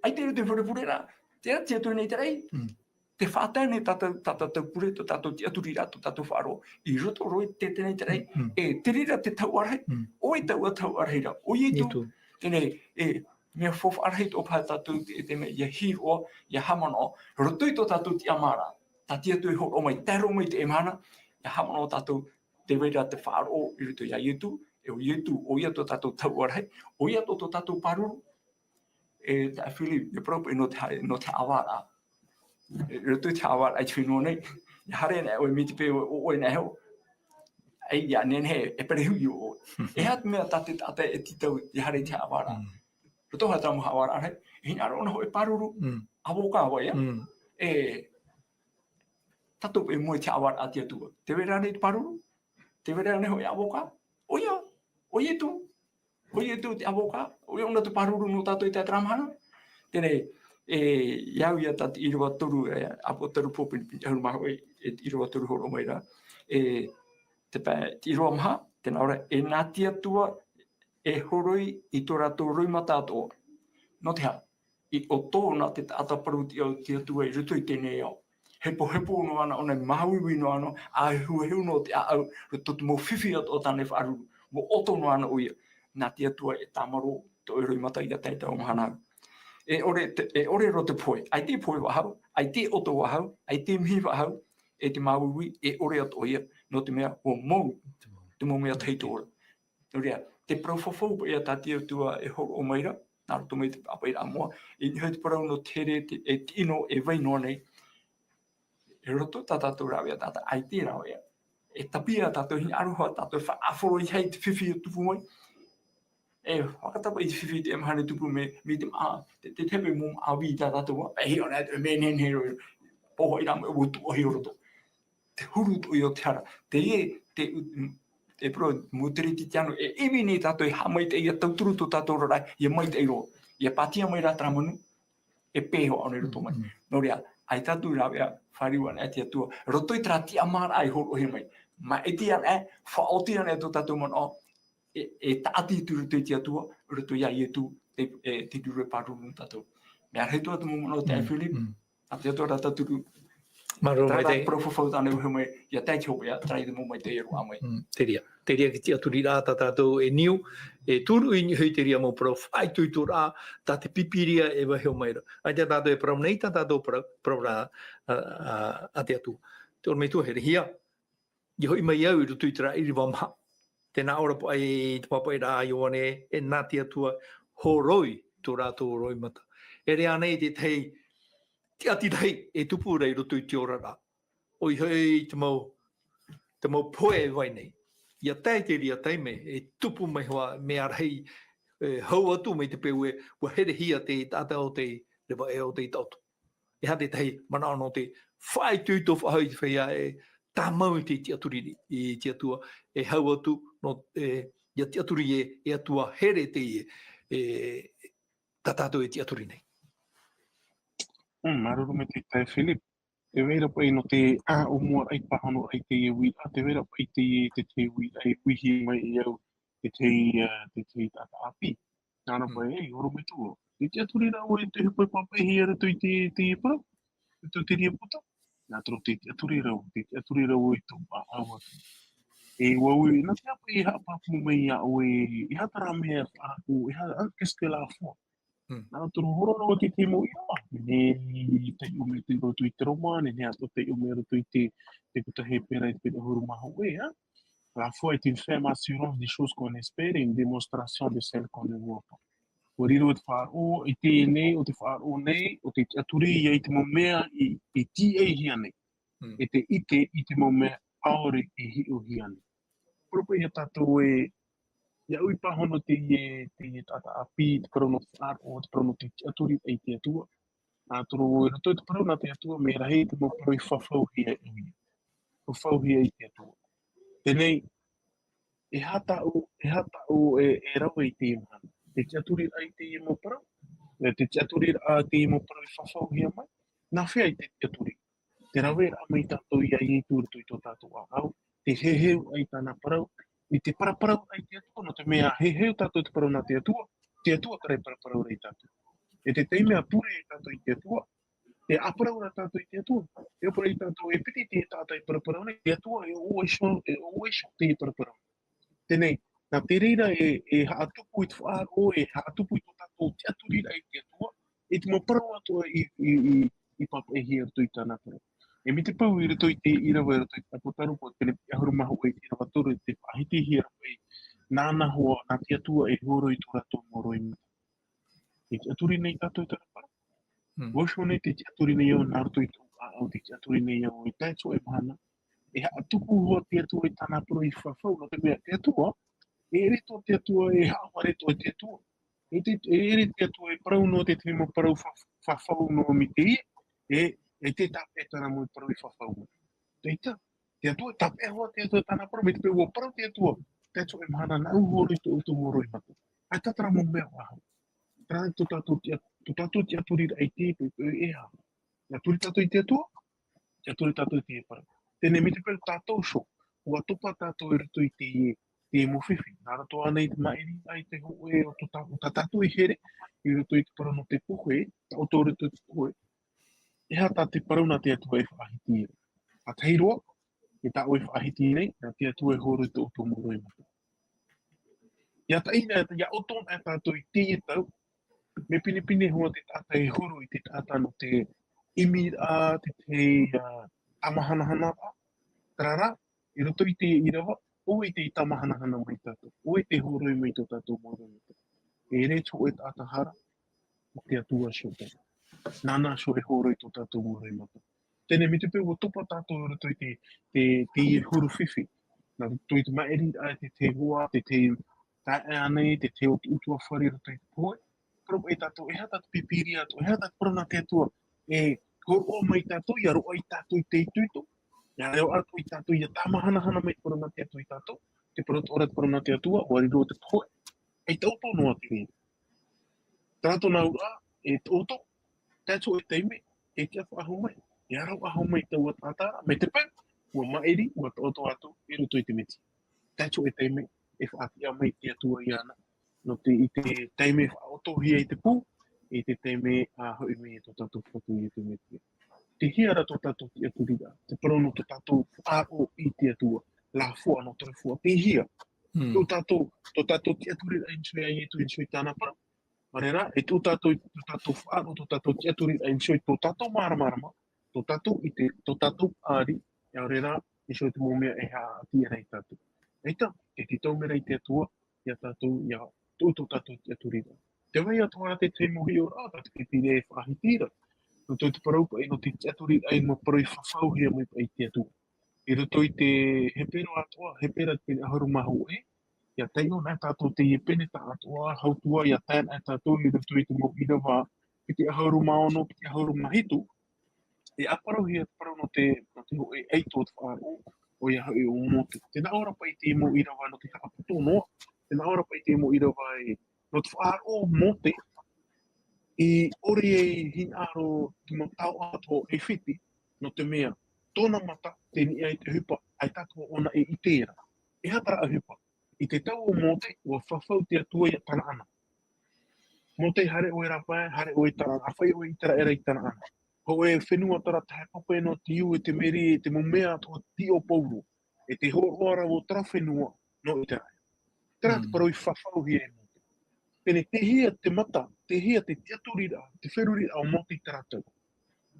ʻaita i roto i te pure, pure ra, te ia te Atua nei te raʻi. Mm. Te faʻatae nei tā tātou, tā tātou pure, tō tātou tiʻaturi ra, tō tātou faʻaroʻo, i roto roa i te tēnei te raʻi. Mm. E, te reira te tahuʻa rahi, Mm. ʻoia taua tahuʻa rahi ra, ʻo Ietu. Ietu. Teie nei, e, mea faufaʻa rahi tō paha tātou te, te mea, ia hiʻo, ia haʻamanaʻo, roto i tō tātou tiʻamāraʻa, tā te Atua i hōroʻa mai, tae roa mai i te mahana, ia haʻamanaʻo tātou, te vai ra te faʻaroʻo i roto ia Ietu, e ʻo Ietu, ʻoia tō tātou tahuʻa rahi, ʻoia tō, tō tātou pāruru, e tā Philip, e parau paʻi nō te ha-, nō te haʻavāraʻa. E, i roto i te haʻavāraʻa i te fenua nei, ia haere ana ʻoe mai te peu ʻo, ʻo, ʻoe nā hea, ʻaita, nehenehe, e perehu ʻoe. E aha te mea tā te taʻata e tītau, ia haere i te haʻavāraʻa. Mm. Roto i tā mau haʻavāraʻa rahi, e hinaʻaro ʻōna hoʻi e pāruru, Mm. ʻāvōkā vai, ā? Mm. E, tātou e moe i te haʻavāraʻa a te Atua. Te vai ra nei te pāruru, te vai ra nei hoʻi ʻāvōkā, ʻoia, ʻo Ietu, ʻo Ietu te ʻāvōkā, ʻoia ʻōna te pāruru nō tātou i teie mahana. Teie nei, e, ia au ia tā te ʻīrava toru, e, ʻāpōsetolo Paul pene, pene ʻahuru mā hōʻē, e te ʻīrava toru hōroʻa mai ra, e, te pa-, te ʻīrava maha, tē nā ʻō ra, e nā te Atua e horoi i tō rātou roimata atoʻa. Nō te aha? I ʻoto na te taʻata parau-tiʻa o te Atua i roto i teie nei ao. Hepohepo noa ʻana ʻōna, māuiui noa ʻana, ʻa e hueheu noa te ʻāʻau, roto i te mau fifi atoʻa tāna e faʻaruru. Mau ʻoto noa ʻana ʻoia. Nā te Atua e tāmarō tō ʻoe roimata ia tae i taua mahana. E ʻore te, e ʻore roa te pohe, ʻaita e pohe faʻahou, ʻaita e ʻoto faʻahou, ʻaita e mihi faʻahou, e te māuiui, e ʻore atoʻa ia, nō te mea, ʻua mou te mau mea tahi tō ʻoe ra. Nō reira, te parau fafau paʻi tā te Atua e hōroʻa mai ra, nā roto mai te papaʻiraʻa moʻa, i niʻa i te parau nō te here, te, e te ʻino e vai noa nei. I roto tā tātou rāveʻa, tā tātou ʻaita rāveʻa. E tāpeʻa tātou, hinaʻaro tātou, faʻaʻāfaro i te fifi e tupu mai. E, fakatapa i te fifi i te mahana e tupu mai, mai te māʻa, te, te, te mau māʻa vī tā tātou, e hiʻo nei, e mea nehenehe roa, poho i rā mai, ʻua tuʻohi i roto. Te huru atoʻa ia o te hara. Teie, te, te parau, mau Kerisetiano, e ʻimi nei tātou e haʻamaitaʻi, ia tauturu tō tātou oraraʻa, ia maitaʻi roa. Ia pātia mai rā terā manu, e pēhea ʻōna i roto mai. Mm, mm. Nō reira, ʻaita tātou rāveʻa, fāriu anaʻe te Atua. Roto i terā tiʻamāraʻa i hōroʻahia mai. Maʻiti anaʻe, faʻaoti anaʻe tō tātou manaʻo, e, e tāʻati atu i roto i te Atua, roto ia Ietu, te, e, te ruru e pāruru nō tātou. Mea rahi atoʻa te mau manaʻo, te Mm, Philip. mm. A te Atua ra tauturu. Māuruuru maitaʻi. Terā parau fafau tāna e ʻohipa mai, ia tae i te hopeʻa, terā ia te mau maitaʻi e roaʻa mai. Mm, te reira. Te reira te tiʻaturiraʻa tā tātou e niu, e turu i niʻa i te reira mau parau faʻaitoitoraʻa, tā te Pīpīria e vaiiho mai ra. ʻAita tātou e parau nei, tā tātou parau, parau ra, a, a, a te Atua. Te ʻorometua, herehia, ia hoʻi mai au i roto i terā ʻīrava maha. Tē nā ʻō ra paʻi te papaʻiraʻa a Ioane, e nā te Atua horoi tō rātou roimata. E ʻere ānei te tahi tiʻaturi rahi e tupu ra i roto i te oraraʻa. ʻOia hoʻi te mau, te mau pohe e vai nei. Ia tae i te reira taime, e tupu mai hoʻi mea rahi, e hau atu mai te peu ē, ʻua herehia te taʻata o tei reva ʻē, o tei taʻoto. E aha te tahi manaʻo nō te faʻaitoito faʻahou i te feiā e tāmau i te tiʻaturi i te Atua, e hau atu nō, e, ia tiʻaturi e, e Atua here teie, e, tā tātou e tiʻaturi nei. Mm, māuruuru maitaʻi, Philip. Tē vai ra paʻi nō te, a, ʻōmuaraʻa i pāhonoraʻa i teie uiraʻa, tē vai ra paʻi teie, te, te uiraʻa e uihi mai e au, te, te, a, te, te taʻata ʻāpī. Nā reira Mm. paʻi, e, ʻorometua. Te tiʻaturi ra vau i te ʻohipa e pāpaʻihia i roto i te, te parau. Roto i te reira puta. Nā te, te tiʻaturi ra vau, te tiʻaturi ra vau i tō ʻāʻau atu. E, vau, nā te aha paʻi e haʻapāpū mai iā ʻoe, e aha terā mea faʻaako, e aha, qu'est-ce que la foi? Mm. Nā te hōroʻa ra vau i te mau ʻīrava. Nehenehe taiʻo mea i roto i te Roma, nehenehe atoʻa taiʻo mea i roto i te, te puta Hepera i te pene ʻahuru mā hōʻē, ā? La foi est une ferme assurance des choses qu'on espère et une démonstration de celles qu'on ne voit pas. ʻUa riro te faʻaroʻo i teie nei, ʻo te faʻaroʻo nei, ʻo te tiʻaturi ia i te mau mea i, i tīaʻihia nei. Mm. E te ʻite i te mau mea ʻaore i hiʻohia nei. Parau paʻi ia tātou e, ia ui pāhono teie, teie taʻata ʻāpī, te parau nō te faʻaroʻo, te parau nō te tiʻaturi i te Atua. Nā toro i roto i te parau nā te Atua, mea rahi te mau parau i fafauhia e ʻoia. Fafauhia i te Atua. Teie nei, e aha tāʻu, e aha tāʻu e, e rave i teie mahana. Te tiʻaturiraʻa i teie mau parau, e te tiʻaturiraʻa i teie mau parau i fafauhia mai, nā hea te tiʻaturi. Te raveraʻa mai tātou ia Ietu i roto i tō tātou ʻāʻau, te heheu ai tāna parau, i te paraparau ai te Atua, nō te mea heheu tātou te parau nā te Atua, te Atua terā e paraparau ra ia tātou. E te taime e pure ai tātou i te Atua, e ʻāparau ra tātou i te Atua, e ʻāparau ai tātou e piti te taʻata e paraparau nei, te Atua e ʻō iho, e ʻō iho te paraparau. Teie nei, nā te reira e, e haʻatupu i te faʻaroʻo, e haʻatupu i tō tātou tiʻaturiraʻa i te Atua, i te mau parau atoʻa i, i, i, i pāpaʻihia i roto i tāna parau. E mai te peu i roto i te ʻīrava, i roto i te ʻApotarupo, teie nei piti ʻahuru mā hōʻē i te ʻīrava toru, te faʻahitihia paʻi, nāna hoʻi, nā te Atua e hōroi tō rātou mau roimata. E tiʻaturi nei tātou i tāna parau. Mm. ʻUa iho nei te tiʻaturi nei au nā roto i tōʻu ʻāʻau, te tiʻaturi nei au i tae atu i teie mahana. E haʻatupu hoʻi te Atua i tāna parau i fafau, nō te mea te Atua, e ʻere atoʻa te Atua, e haʻafare atoʻa te Atua. E te, e ʻere te Atua, e parau noa te tahi mau parau fa-, fafau noa mai teie, e, e te tāpeʻa tāna mau parau i fafau mai. Tē ʻite, te Atua, tāpeʻa hoʻi te Atua tāna parau, mai te peu ʻua parau te Atua, tae atu i teie mahana, nāʻu e hōroi tō ʻoutou mau roimata. ʻAita terā mau mea faʻahou. Terā tō tātou tiʻa-, tō tātou tiʻaturiraʻa i te peu, e, e aha. Tiʻaturi tātou i te Atua, tiʻaturi tātou i te parau. Teie nei mai te peu tātou iho, ʻua topa tātou i roto i te, te mau fifi. Nā roto ānei te maʻiri, ʻaita e hōʻē o tō tā-, o tā tātou e here, i roto i te parau nō te pohe, tā ʻoutou i roto i te pohe. E aha tā te parau nā te Atua e faʻahiti ra. ʻA tahi roa, e tāʻu e faʻahiti nei, nā te Atua e hōroi tō ʻoutou mau roimata. ʻIa taʻi mea, ʻia ʻoto anaʻe tātou i teie tau, mea pinepine hoʻi te taʻata e hōroi i te taʻata nō te ʻimiraʻa, te, te, ā, tāmahanahana, terā rā, i roto i te ʻīrava, ʻoia tei tāmahanahana mai tātou, ʻoia tei hōroi mai tō tātou mau roimata. E ʻere atoʻa e taʻata hara, te Atua iho terā. Nāna iho e hōroi tō tātou mau roimata. Teie nei mai te peu ʻua topa tātou i roto i te, te, te huru fifi. Nā roto i te maʻiri, ʻaita te, te hoa, te, te taeaʻe ānei, te, te ʻutuāfare i roto i te pohe. Parau paʻi tātou, e aha tā te Pīpīria atoʻa, e aha tā te parau nā te Atua, e hōroʻa mai tātou, ʻia roaʻa ia tātou i te itoito, ʻia roaʻa ia tātou, ʻia tāmahanahana mai te parau nā te Atua ia tātou, te parau atoʻa ra te parau nā te Atua, ʻua riro te pohe, ʻaita ʻoutou noa te reira. Terā tōna auraʻa, e tō ʻoutou, tae atu i te taime, e tiʻa faʻahou mai, e aro faʻahou mai taua taʻata, mai te peu, ʻua maʻiri, ʻua taʻoto atu, i roto i te Mesia. Tae atu i te taime, e faʻatiʻa mai te Atua iāna, nō te, i te taime e faʻaʻotohia i te pū, i te taime ʻa hoʻi mai tō tātou Fatu Ietu Mesia. Tei hea rā tō tātou tiʻaturiraʻa, te parau nō tō tātou faʻaroʻo i te Atua, la foi nō te foi, tei hea. Mm. Tō tātou, tō tātou tiʻaturiraʻa i niʻa iho ia Ietu, i niʻa iho i tāna parau. Nō reira, e tō tātou, tō tātou faʻaroʻo, tō tātou tiʻaturiraʻa i niʻa iho i tō tātou māramarama, tō tātou ʻite, tō tātou ʻāri, ʻia ʻore rā, i niʻa iho i te mau mea e haʻatiʻa ra ia tātou. ʻAita, e tītau mai ra te Atua, ia tātou, ia tō, tō tātou tiʻaturiraʻa. Tē vai atoʻa ra te tahi mau hiʻoraʻa, tā te Pīpīria e faʻahiti ra. Nō te, te parau paʻi, nō te tiʻaturiraʻa i te mau parau i fafauhia mai paʻi te Atua. I roto i te Hepera atoʻa, Hepera pene ʻahuru mā hōʻē, ʻia taiʻo anaʻe tātou i teie pene atoʻa, hau atu ā, ʻia tae anaʻe tātou i roto i te mau ʻīrava, piti ʻahuru mā ono, piti ʻahuru mā hitu, e ʻāparauhia te parau nō te, nō te hōʻē ʻaito o te faʻaroʻo, ʻoia hoʻi ʻo Mōte. Tē nā ʻō ra paʻi te mau ʻīrava nō te haʻapoto noa, tē nā ʻō ra paʻi te mau ʻīrava e, nō te faʻaroʻo o Mōte, i ʻore ai hinaʻaro te mau taoʻa atoʻa o ʻAifiti, nō te mea, tōna mata, tei niʻa i te ʻohipa, ʻaita atoʻa ʻōna e ʻite ra. E aha terā ʻohipa? I te tau o Mōte, ʻua fafau te Atua ia Tanaana. Mōte, haere ʻoe i rāpae, haere ʻoe i Tanaana, ʻāfaʻi ʻoe i ʻĪteraʻera i Tanaana. Hōʻē fenua terā tahe pape nō te iu e te meri, e te mau mea atoʻa tiʻo pauroa. E tē hōroʻa ra vau terā fenua nō ʻĪteraʻera. Terā te Mm. parau i fafauhia e Mōte. Teie nei, tei hea te mata, tei hea te tiʻaturiraʻa, te feruriraʻa o Mōte i terā tau.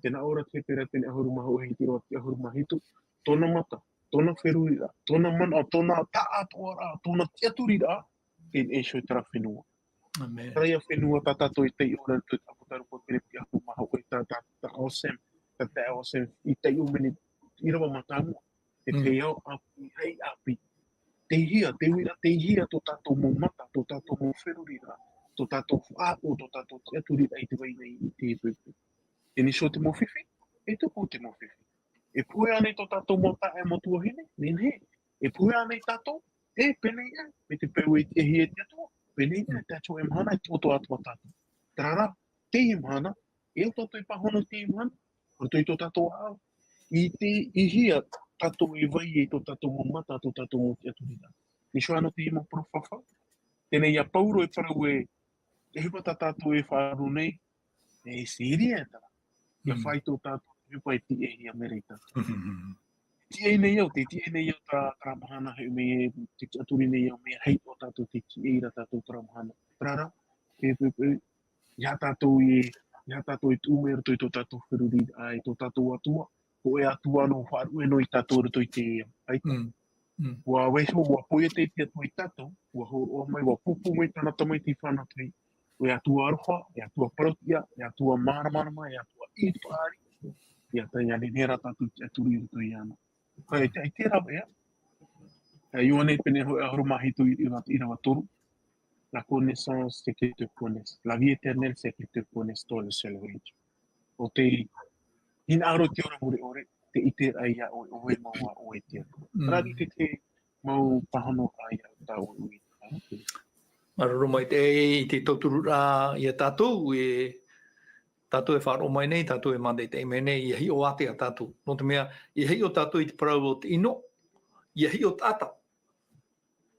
Tē nā ʻō ra te Hepera pene ʻahuru mā hōʻē, hiti roa i te ʻahuru mā hitu, tōna mata, tōna feruriraʻa, tōna manaʻo, tōna taʻatoʻaraʻa, tōna tiʻaturiraʻa, e, e iho i terā fenua. Amen. Terā ia fenua tā tātou e taiʻo ra, tō te ʻāpōsetolo Paula i te ʻapo maha, ʻoia tā, tā, tā ʻo Sam, tā, tā ʻo Sam, i taiʻo mai nei, ʻīrava mātāmua. Te Mm. feiā ʻāpī, hai ʻāpī. Tei hea, tei uira, tei hea tō tātou mau mata, tō tātou mau feruriraʻa, tō tātou faʻaʻo, tō tātou tiʻaturiraʻa i te vai nei i te poʻipoʻi. E nīsī te mau fifi, e tupu te mau fifi. E puʻe ānei tō tātou mau taeaʻe, mau tuahine, nehenehe. E puʻe ānei tātou, e pēnei ā, mai te peu e tiʻahia e te Atua, pēnei ā, te Atua e mahana, e tuʻu atoʻa tātou. Terā rā, teie mahana, e au tātou e pāhono teie mahana, roto i tō tātou ʻāʻau. I te, i hea tātou e vai ai tō tātou mau mata, tō tātou mau tiʻaturiraʻa. Nīsī ānei teie mau parau fafau. Teie nei ia Pauro e parau ē, te ʻohipa tā tātou e faʻaroʻo nei, e Sīria e terā. Ia Mm. fāito tātou te ʻohipa e tiʻahia mai ra i tātou. Mm. Tiʻa nei au, tē tiʻa nei au tā, terā mahana, e mea, tē tiʻaturi nei au, mea rahi atoʻa tātou, tē tiʻa ra tātou terā mahana. Terā rā, e, e, e, ia tātou e, ia tātou e tuʻu mai roto i tō tātou feruriraʻa, i tō tātou Atua, hōʻē Atua nō faʻaruʻe noa ia tātou roto i te ao. ʻAita. Mm. Mm. ʻUa vaiiho, ʻua poiete te Atua ia tātou, ʻua hōroʻa mai, ʻua pūpū mai tāna tamaiti fānau tahi, ʻo e Atua aroha, e Atua parauʻtiʻa, e Atua māramarama, e Atua ʻīrava ʻāpī, ia tā, ia nehenehe rā tātou e tiʻaturi i roto iāna. Hei, te, te rave, ā. Ā, Ioane pene hōʻē ʻahuru mā hitu, ʻīrava, ʻīrava toru. La connaissance, c'est que te connaisse. La vie éternelle, c'est que te connaisse, toi le seul vrai Dieu. ʻO te hinaʻaro i te ora mure ʻore, tē ʻite ra ia ʻoe, ʻoe mau ā, ʻoe te Atua. Mm. Terā te, te mau pāhonoraʻa ia tā ʻoe, ʻoe. Māuruuru maitaʻi i te tauturu ra ia tātou, e tātou e faʻaroʻo mai nei, tātou e mātaʻitaʻi mai nei, ʻia hiʻo ātea tātou. Nō te mea, ʻia hiʻo tātou i te parau o te ʻino, ʻia hiʻo taʻata.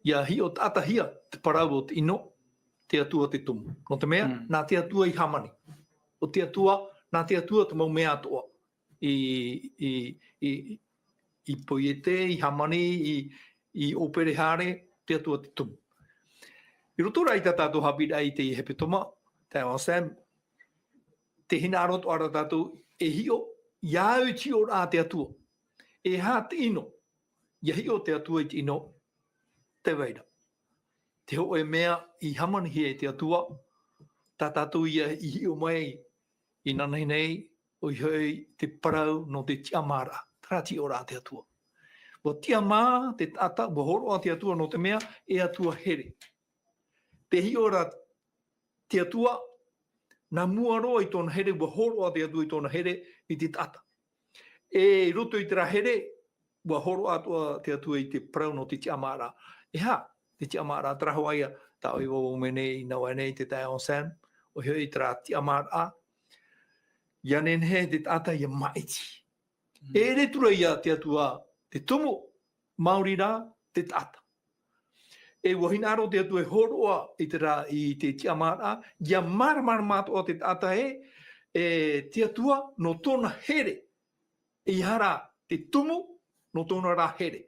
ʻIa hiʻo taʻatahia te parau o te ʻino, te Atua te Tumu. Nō te mea, Mm. nā te Atua i hāmani. ʻO te Atua, nā te Atua te mau mea atoʻa. I, i, i, i poiete, i hāmani, i, i ʻōpere haere, te Atua te Tumu. I roto rā i tā tātou haʻapiʻiraʻa i te hepetoma, taeaʻe Sam, tē hinaʻaro atoʻa ra tātou, e hiʻo, ʻia au i te hiʻoraʻa a te Atua. E aha te ʻino, ʻia hiʻo te Atua i te ʻino, tē vai ra. Te hōʻē mea i hāmanihia e te Atua, tā tātou ia i hiʻo mai, inanahi nei, ʻoia hoʻi te parau nō te tiʻamāraʻa, terā te hiʻoraʻa a te Atua. ʻUa tiʻamā te taʻata, ʻua hōroʻa te Atua nō te mea, e Atua here. Tē hiʻo ra te Atua, nā mua roa i tōna here, ʻua hōroʻa te Atua i tōna here, i te taʻata. E i roto i terā here, ʻua hōroʻa atoʻa te Atua i te parau nō te tiʻamāraʻa. E aha te tiʻamāraʻa, terā hoʻi ia, tā ʻoe i vau mai nei, i nā vāhi nei, te taeaʻe Sam, ʻoia hoʻi terā tiʻamāraʻa, ʻia nehenehe te taʻata ʻia māʻiti. Mm. E ʻere atu ra ia te Atua te Tumu, maori rā te taʻata. E ʻua hinaʻaro te Atua e hōroʻa i terā, i te tiʻamāraʻa, ʻia māramarama atoʻa te taʻata ē, e te Atua nō tōna here. E aha rā te Tumu nō tōna rā here.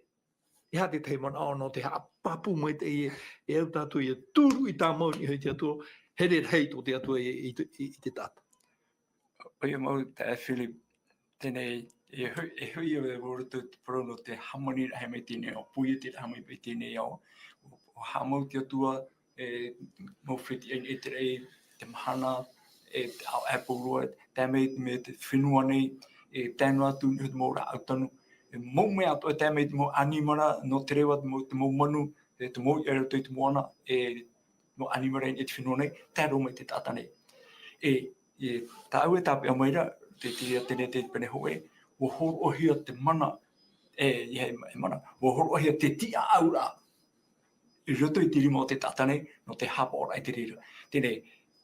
E aha te tahi manaʻo nō te haʻapāpū maitaʻi ē, e au tātou ʻia turu i tāmau i niʻa i te Atua, here rahi tō te Atua i, i, i, i te taʻata. ʻOia mau, taeaʻe Philip, teie nei, e hui, e hui au e vau roto te parau nō te hāmaniraʻa mai i teie nei ao, poieteraʻa mai i teie nei ao. ʻUa haʻamau te Atua, e, mau fetiʻa i te raʻi, te mahana, e, te ao, e Pauro, tae mai, mai te fenua nei, e, tae noa atu i te mau rāʻau tanu, e, mau mea atoʻa, tae mai te mau ʻanimara, nō te reva, te mau, te mau manu, e, te mau iʻa i roto i te moana, e, mau ʻanimara i te fenua nei, tae roa mai te taʻata nei. E, e, tāʻu e tāpeʻa mai ra, te, te, teie nei te pene hōʻē, ʻua hōroʻahia te mana, e, e, e mana, ʻua hōroʻahia te tiʻaʻauraʻa i roto i te rima o te taʻata nei, nō te haʻapaʻoraʻa i te reira. Teie nei,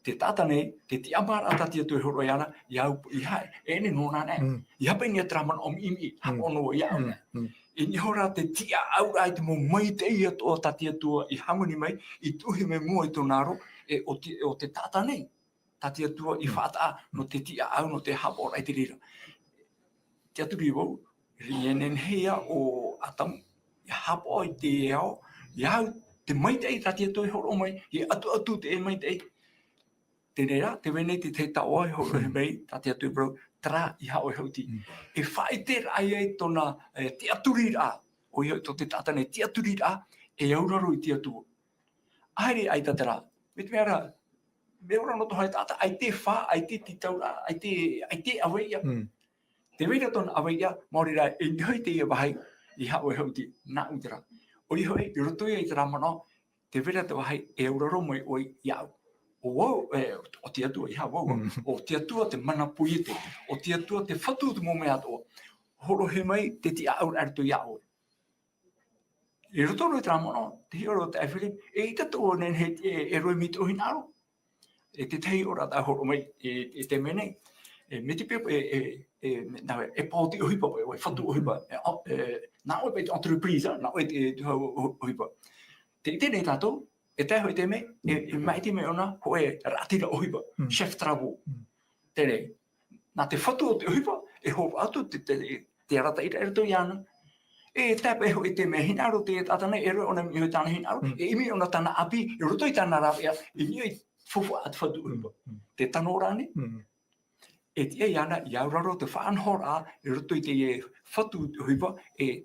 te taʻata nei, te tiʻamāraʻa tā te Atua e hōroʻa iāna, ʻia au, ʻeiaha, e ʻere nōna anaʻe. Mm. ʻEiaha paʻi terā manaʻo ʻāmiʻimiʻi, Mm. haʻapaʻo noa iāʻu Mm. anaʻe. Mm. I niʻa iho ra te tiʻaʻauraʻa i te mau maitaʻi atoʻa tā te Atua i hāmani mai, i tuʻuhia mai i mua i tōna aro, e ʻo te, ʻo te taʻata nei, tā te Atua i Mm. faʻataʻa, nō te tiʻaʻau, nō te haʻapaʻoraʻa i te reira. Tiʻaturi vau, ʻia nehenehe ʻo Atamu, ʻia haʻapaʻo i te ao, ʻia au te maitaʻi tā te Atua e hōroʻa mai, ʻia ʻatuʻatu te maitaʻi. Teie rā, tē vai nei te tahi taoʻa e hōroʻahia mai, tā te Atua e parau, terā ʻeiaha ʻoe e haʻuti. Mm. E faʻaʻiteraʻa ia i tōna, e, tiʻaturiraʻa, ʻoia hoʻi tō te taʻata nei tiʻaturiraʻa, e auraro i te Atua. ʻAere ʻaita terā, mai te mea ra, mea ora noa atoʻa e taʻata, ʻaita e fā, ʻaita e tītauraʻa, ʻaita, ʻaita e ʻaveiʻa. Mm. Tē vai ra tōna ʻaveiʻa, maori rā, e niʻa i teie vāhi, ʻeiaha ʻoe e haʻuti, nāʻu terā. ʻOia hoʻi, i roto ia i terā manaʻo, tē vai ra te vāhi, e auraro mai ʻoe iāʻu. ʻO vau, e, ʻo te Atua, ʻeiaha vau, Mm. ʻo te Atua te mana poiete, ʻo te Atua te Fatu o te mau mea atoʻa. Hōroʻahia mai te tiʻaʻauraʻa i roto iā ʻoe. I roto noa i terā manaʻo, te hiʻo ra ʻo te taeaʻe Philip, eʻita atoʻa e nehenehe e, e roimiti ʻoe hinaʻaro. E te tahi hiʻoraʻa tā hōroʻa mai, e, e te mea nei. E, mai te peu, e, e, e, nā, e paoti ʻohipa, e, e fatu ʻohipa, e, e, nā ʻoe paʻi te entreprise, nā ʻoe te, te hau ʻo-, ʻohipa. Tē ʻite nei tātou, e tae hoʻi te mea, e, e maʻiti mai ʻōna, hōʻē raʻatira ʻohipa, Mm. chef travaux. Mm. Terā. Nā te Fatu o te ʻohipa, e hōroʻa atu te, te, te arataʻiraʻa i roto iāna. E tae paʻi hoʻi te mea hinaʻaro te taʻata nei, e rave ʻōna i ʻimi i tāna hinaʻaro, Mm. e ʻimi ʻōna tāna ʻāpī, i roto i tāna rāveʻa, i niʻa i te faufaʻa a te Fatu ʻohipa. Mm, mm. Te tano ra ānei, Mm. e tiʻa iāna, i auraro te faʻanahoraʻa, i roto i te Fatu ʻohipa, e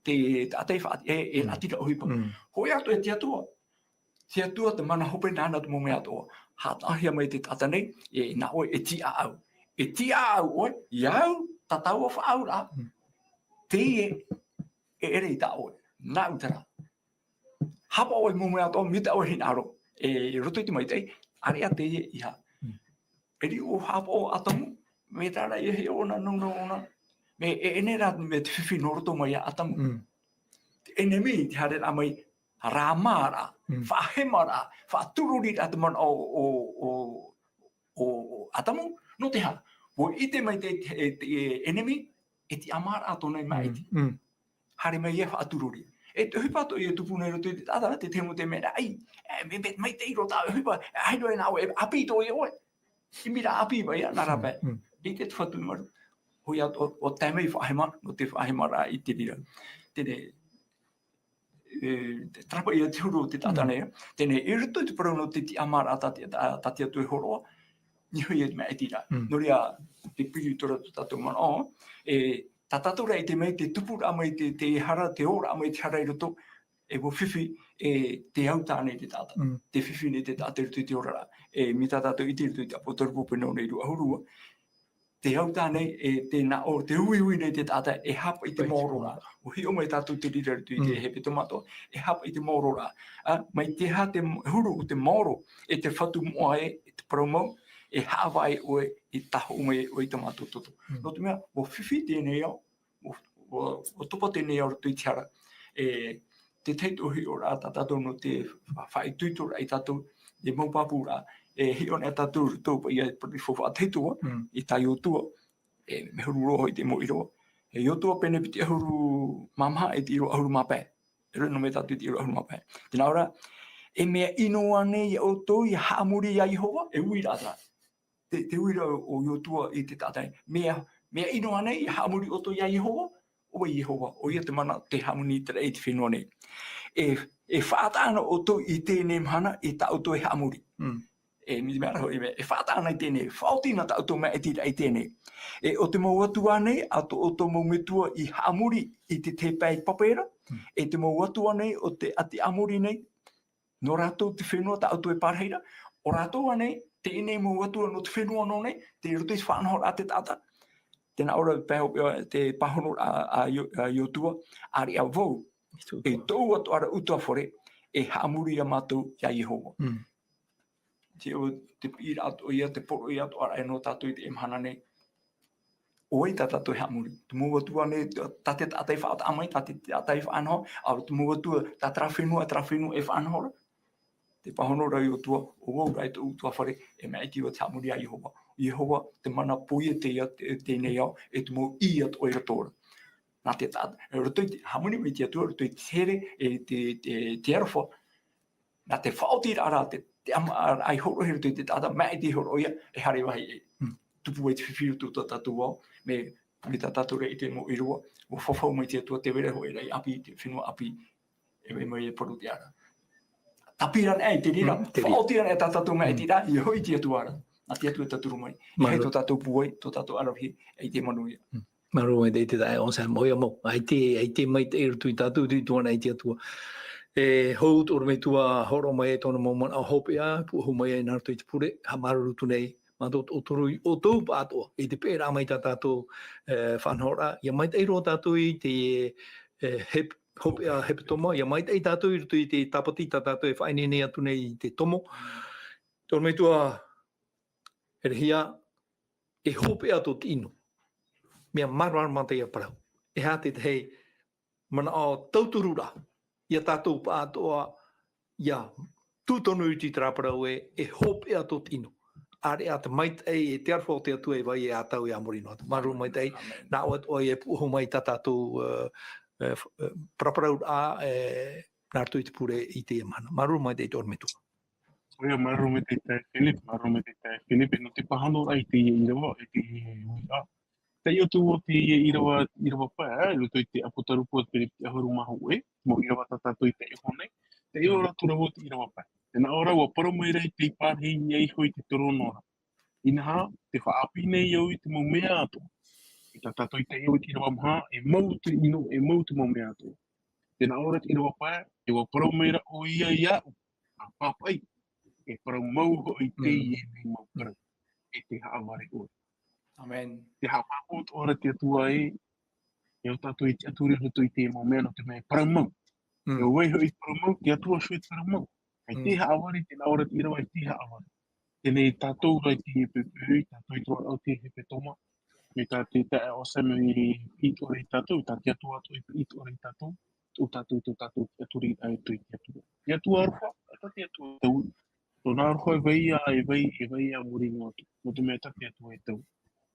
te taʻata i faʻa-, e, e Mm. raʻatira ʻohipa. Mm. Hōʻē atoʻa e te Atua. Te Atua te mana hope nāna te mau mea atoʻa. Haʻatāʻahia mai te taʻata nei, e, nā ʻoe e tiʻaʻau. E tiʻaʻau ʻoe, iāʻu, tā tāua faʻaauraʻa. Mm. Teie, e ʻere i tā ʻoe. Nāʻu terā. Haʻapaʻo i te mau mea atoʻa, mai tā ʻoe hinaʻaro. E, i roto i te maitaʻi, ʻāreʻa teie ʻeiaha. Mm. E riʻi ʻo haʻapaʻo ʻo ʻĀtamu, mai terā rā e hiʻo ʻōna, nō, nō, nō. Mai, e, e nehenehe rā, mai te fifi nō roto mai iā ʻĀtamu. Mm. Te ʻenemi, tē haere ra mai, rāmāraʻa, Mm. faʻahemaraʻa, faʻatururiraʻa te manaʻo ʻo, ʻo, ʻo, ʻo, ʻo ʻĀtamu, nō te aha, ʻua ʻite mai te, te, te ʻenemi, e tiʻamāraʻa tōna i maʻiti. Mm, mm. Haere mai ia faʻatururi. E te ʻohipa atoʻa ia e tupu nei i roto i te taʻata, te tahi mau tē mea ra, ʻai, e, me, me, maitaʻi roa tā ʻoe ʻohipa, e, ʻaore rā nā ʻoe, e ʻāpī atoʻa ia ʻoe. ʻImi rā ʻāpī mai ia, nā rā Mm, paʻi. Mm. Rite te Fatu i maru. Hōʻē atoʻa, ʻua tae mai faʻahema, nō te faʻahemaraʻa i te reira. Teie, e, te tarapa ia te huru o te taʻata Mm. nei, teie, i roto i te parau nō te tiʻamāraʻa tā te, tā, tā te Atua e hōroʻa, niʻa hoʻi ia te maʻitiraʻa. Mm. Nō reira, te piri atu ra tō tātou manaʻo, e, tā tātou rā e ʻite mai te tupuraʻa mai te, te hara, te ora mai te hara i roto, e ʻua fifi, e, tē au tāne te taʻata. Mm. Tē fifi nei te taʻata i roto i te oraraʻa. E, mai tā tātou i ʻite i roto i te ʻApotarupo pene ono e rua ʻahuru, tē au tāne, e, tē nā ʻō, tē uiui nei te taʻata, e haʻapaʻo i te Paʻi te maoro ra. maoro. ʻUa hiʻo mai tātou te reira i roto i te Mm. hepetoma atoʻa, e haʻapaʻo i te maoro ra. A, mai te aha te m-, huru o te maoro, e te Fatu moʻa ē, e te parau mau, e haʻavā ʻoe, e tahoʻo mai ʻoe i tō mātou toto. Mm. Nō te mea, ʻua fifi teie nei ao, ʻua, ʻua, ʻua topa teie nei ao i roto i te hara. E, te tahi atoʻa hiʻoraʻa tā tātou nō te fa-, faʻaitoitoraʻa ia tātou, te mau pāpūraʻa, e hiʻo nei tātou i roto paʻi ia i te faufaʻa tahito, Mm. i tā Iosua, e, mea huru roa hoʻi te mau ʻīrava. E Iosua pene piti ʻahuru mā maha, e te ʻīrava ʻahuru mā pae. E rave noa mai tātou i te ʻīrava ʻahuru mā pae. Tē nā ʻō ra, e mea ʻino ānei ia ʻoutou ʻia haʻamori iā Iehova, e uiraʻa terā. Te, te uiraʻa o Iosua i te taʻata nei. Mea, mea ʻino ānei ʻia haʻamori ʻoutou iā Iehova, ʻo vai Iehova, ʻoia te mana tē haʻamori i te raʻi i te fenua nei. E, e faʻataʻa na ʻoutou i teie mahana, i tā ʻoutou e haʻamori. Mm. E, mai te mea ra hoʻi, e, e faʻataʻa na i teie, faʻaoti na tā ʻoutou maʻitiraʻa i teie. E ʻo te mau atua nei, a tō ʻoutou mau metua i haʻamori i te, te pae i Papera, Mm. e te mau atua nei, ʻo te, a te Amori nei, nō rātou te fenua tā ʻoutou e pārahi ra, ʻo rātou ānei, teie mau atua nō te fenua noa nei, tei roto i te faʻanahoraʻa a te taʻata. Tē nā ʻō ra pae hopeʻa, te pāhonoraʻa a, a Io-, a Iosua, ʻāreʻa vau, Iosua. e tōʻu atoʻa ra ʻutuāfare, e haʻamori ia mātou iā Iehova. Mm. Te, ʻo te piʻiraʻa atoʻa ia, te poroʻi atoʻa ra e nō tātou i teie mahana nei. ʻO vai tā tātou e haʻamori? Te mau atua nei, tā te taʻata i faʻataʻa mai, tā te taʻata i faʻanaho, a te mau atua, tā terā fenua, terā fenua e faʻanaho ra. Te pāhono ra Iosua, ʻo vau rā e tōʻu ʻutuāfare, e maʻiti vau te haʻamori iā Iehova. Iehova, te mana poiete ia te, teie nei ao, e te mau ʻī atoʻa i roto ra. Nā te taʻata, i roto i te haʻamori mai te Atua, i roto i te here, e te, te, te aroha, nā te faʻaotiraʻa ra, te, te ʻamaraʻa i hōroʻahia i roto i te taʻata, maʻiti i hōroʻa ia, e haere vāhi ʻē. Mm. Tupu ai te fifi i roto tā tātou ao, mai, mai tā tātou ra i te mau ʻīrava, ʻua fafau mai te Atua, tē vai ra hoʻi e raʻi ʻāpī, te fenua ʻāpī, e vai mai e parau te ara. Tāpiri anaʻe i te reira, Mm, te reira. Faʻaoti anaʻe tā tātou maʻitiraʻa, Mm. ʻia hoʻi te Atua ra. Nā te Atua e tauturu mai. E Māuruuru. Tō tātou pūai, tō tātou ʻaravihi, e te manuia. Mm. Māuruuru maitaʻi te taeaʻe Anselme, ʻoia mau, ʻaita, ʻaita maitaʻi i roto ia tātou i te tuatāpaparaʻa a te Atua. E hou tō ʻorometua, hōroʻa mai e tōna mau manaʻo hopeʻa, puʻohu mai ai nā roto i te pure, haʻamāuruuru atu nei, mātou te ʻōtoʻa, ʻoutou pāʻatoʻa, i te peʻeraʻa mai tā tātou, e, faʻanahoraʻa, ʻia maitaʻi roa tātou i te, e, hep-, hopeʻa hepetoma, ʻia maitaʻi tātou i roto i te tāpati tā tātou e faʻaineine atu nei i te tomo. Tō ʻorometua, e Rehia, e hopeʻa tō te ʻino. Mea māramarama teie parau. E aha te tahi manaʻo tauturu ra ia tātou pāʻatoʻa, ʻia tū tonu i te terā parau ē, e hopeʻa tō te ʻino. ʻĀreʻa te maitaʻi, e te aroha o te Atua e vai ā tātou ia muri noa atu. Māuruuru maitaʻi, nā ʻoe atoʻa e puʻohu mai tā tātou, e, e, f-, e, paraparau ra, e, nā roto i te pure i teie mahana. Māuruuru maitaʻi tō ʻorometua. ʻOia, māuruuru maitaʻi taeaʻe Philip, māuruuru maitaʻi taeaʻe Philip, nō te pāhonoraʻa i teie ʻīrava, i teie uiraʻa. Taiʻo atu vau teie ʻīrava, ʻīrava pae, ā, i roto i te ʻApotarupo, te pene piti ʻahuru mā hōʻē, mau ʻīrava tā tātou i taiʻo nei, taiʻo ra atu ra vau te ʻīrava pae. Tē nā ʻō ra, ʻua parau mai ra i te parahi i niʻa iho i te turono ra. Inaha, tē faʻaʻāpī nei au i te mau mea atoʻa. I tā tātou i taiʻo i te ʻīrava maha, e mau te ʻino, e mau te mau mea atoʻa. Tē nā ʻō ra te ʻīrava pae, e ʻua parau mai ra ʻoia iāʻu, ā, pāpaʻi, e parau mau hoʻi teie nei mau parau, e tē haʻavare ʻoe. ʻĀmene. Tē haʻapāpū atoʻa ra te Atua ē, e au tātou e tiʻaturi i roto i te mau mea nō te mea e parau mau. Mm. E ʻo vai hoʻi e parau mau, te Atua hoʻi e parau mau. ʻAita e haʻavare, tē nā ʻō ra te ʻīrava, ʻaita e haʻavare. Teie nei tātou ra i te peperi, tātou i te roaraʻa o te hepetoma. Mai tā te taeaʻe Anselme i piʻi atoʻa ra ia tātou, tā te Atua atoʻa i piʻi atoʻa ra ia tātou, tō tātou, tō tātou tiʻaturiraʻa i roto i te Atua. Te Atua aroha, ʻaita te Atua taui. Tōna aroha e vai ā, e vai, e vai ā muri noa atu. Nō te mea tā te Atua e taui.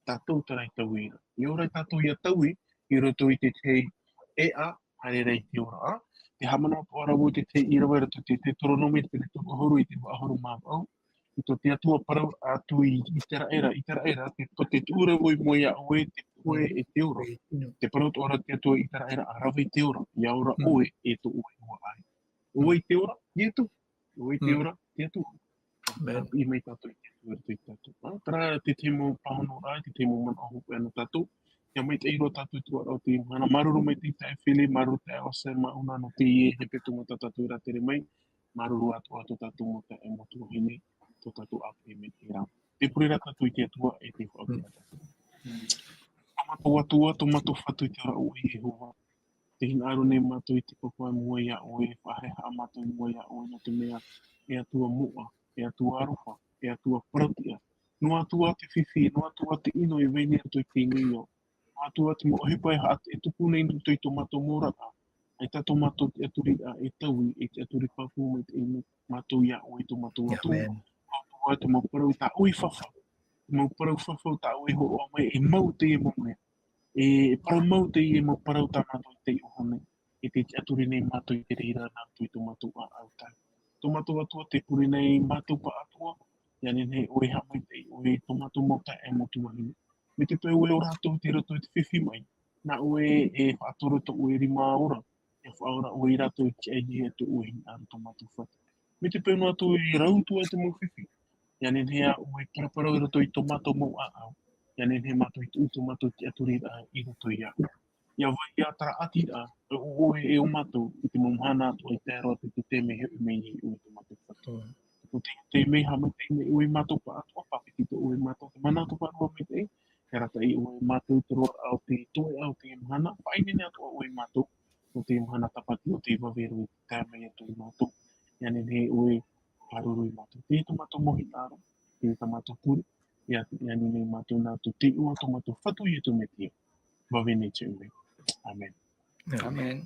Tātou terā e taui ra. ʻIa ora ai tātou ʻia taui, i roto i te tahi ʻēʻa, haere ra i te ora, ā. Tē haʻamanaʻo atoʻa ra vau i te tahi ʻīrava i roto i te Teuteronome, te pene toru ʻahuru i te ʻahuru mā vaʻu. I tō te Atua parau atu i ʻĪteraʻera, ʻĪteraʻera, tē, tē tuʻu ra vau i mua iā ʻoe te pohe ʻe te ora. Tē parau atoʻa ra te Atua iā ʻĪteraʻera, ʻa rave i te ora, ʻia ora ʻoe e tō ʻoe huaʻai. ʻO vai te ora? Ietu. ʻO vai te ora? Te Atua. ʻĀmene. Piʻi mai tātou i te Atua, i te Atua. Ā, terā te tahi mau pāhonoraʻa, te tahi mau manaʻo hopeʻa nō tātou. ʻIa maitaʻi roa tātou i te roaraʻa o teie mahana. Māuruuru maitaʻi taeaʻe Philip, māuruuru taeaʻe Anselme, nō teie hepetoma tā tātou e rātere mai. Māuruuru atoʻa tō tātou mau taeaʻe, mau tuahine, tō tātou ʻāpeʻe mai te reira. Tē pure ra tātou i te Atua ʻe tē faʻaʻite ra tātou. Tō mātou Atua, tō mātou Fatu i te ora ʻo Iehova. Tē hinaʻaro nei mātou i te papa i mua iā ʻoe, e faʻahaʻehaʻa mātou i mua iā ʻoe, nō te mea, e Atua moʻa, e Atua aroha, e Atua parau-tiʻa. Noa atu ā te fifi, noa atu ā te ʻino e vai nei i roto i teie nei ao. Noa atu ā te mau ʻohipa e haʻa-, e tupu nei i roto i tō mātou mau oraraʻa. ʻAita tō mātou tiʻaturiraʻa e taui, e tiʻaturi pāpū maitaʻi nei mātou iā ʻoe, tō mātou Atua. ʻĀmene. Noa atu ā te mau parau tā ʻoe i fafa, te mau parau fafa tā ʻoe i hōroʻa mai, e mau teie mau mea. E, e parau mau teie mau parau tā mātou i taiʻo nei, e tē tiʻaturi nei mātou i te reira nā roto i tō mātou ʻāʻau tahi. Tō mātou Atua, tē pure nei mātou pāʻatoʻa, ʻia nehenehe ʻoe e haʻamaitaʻi ʻoe i tō mātou mau taeaʻe, mau tuahine. Mai te peu ē ʻo rātou tei roto i te fifi mai, nā ʻoe e faʻatoro tō ʻoe rima ora, e faʻaora ʻoe ia rātou i te ʻāiʻa i tō ʻoe hinaʻaro, tō mātou Fatu. Mai te peu noa atu e rau atu ai te mau fifi, ʻia nehenehe ā ʻoe e paraparau i roto i tō mātou mau ʻāʻau, ʻia nehenehe mātou e tuʻu i tō mātou tiʻaturiraʻa i roto iā ʻoe. ʻIa vai ā terā ʻātiraʻa, ʻo ʻoe ʻe ʻo mātou, i te mau mahana atoʻa i tae roa atu i te taime e hoʻi mai ai ʻoe, tō mātou Fatu. Mm. Tō te, te mea haʻamaitaʻi mai ʻoe ia mātou pāʻatoʻa, pāpeti atoʻa ʻoe ia mātou, te mana atoʻa Fatu Paʻaroa Maitaʻi, e arataʻi ʻoe ia mātou i te roaraʻa o te toeʻa o teie mahana, faʻaineine atoʻa ʻoe ia mātou, nō teie mahana tāpati ʻo tei vave roa i te tae mai atu ia mātou, ʻia nehenehe ʻoe e pāruru ia mātou. Teie tō mātou mau hinaʻaro, teie tā mātou pure, ʻia, ʻia nehenehe ia mātou nā roto i te iʻoa o tō mātou Fatu Ietu Metia. Vave nei te ʻoe. ʻĀmene. ʻĀmene.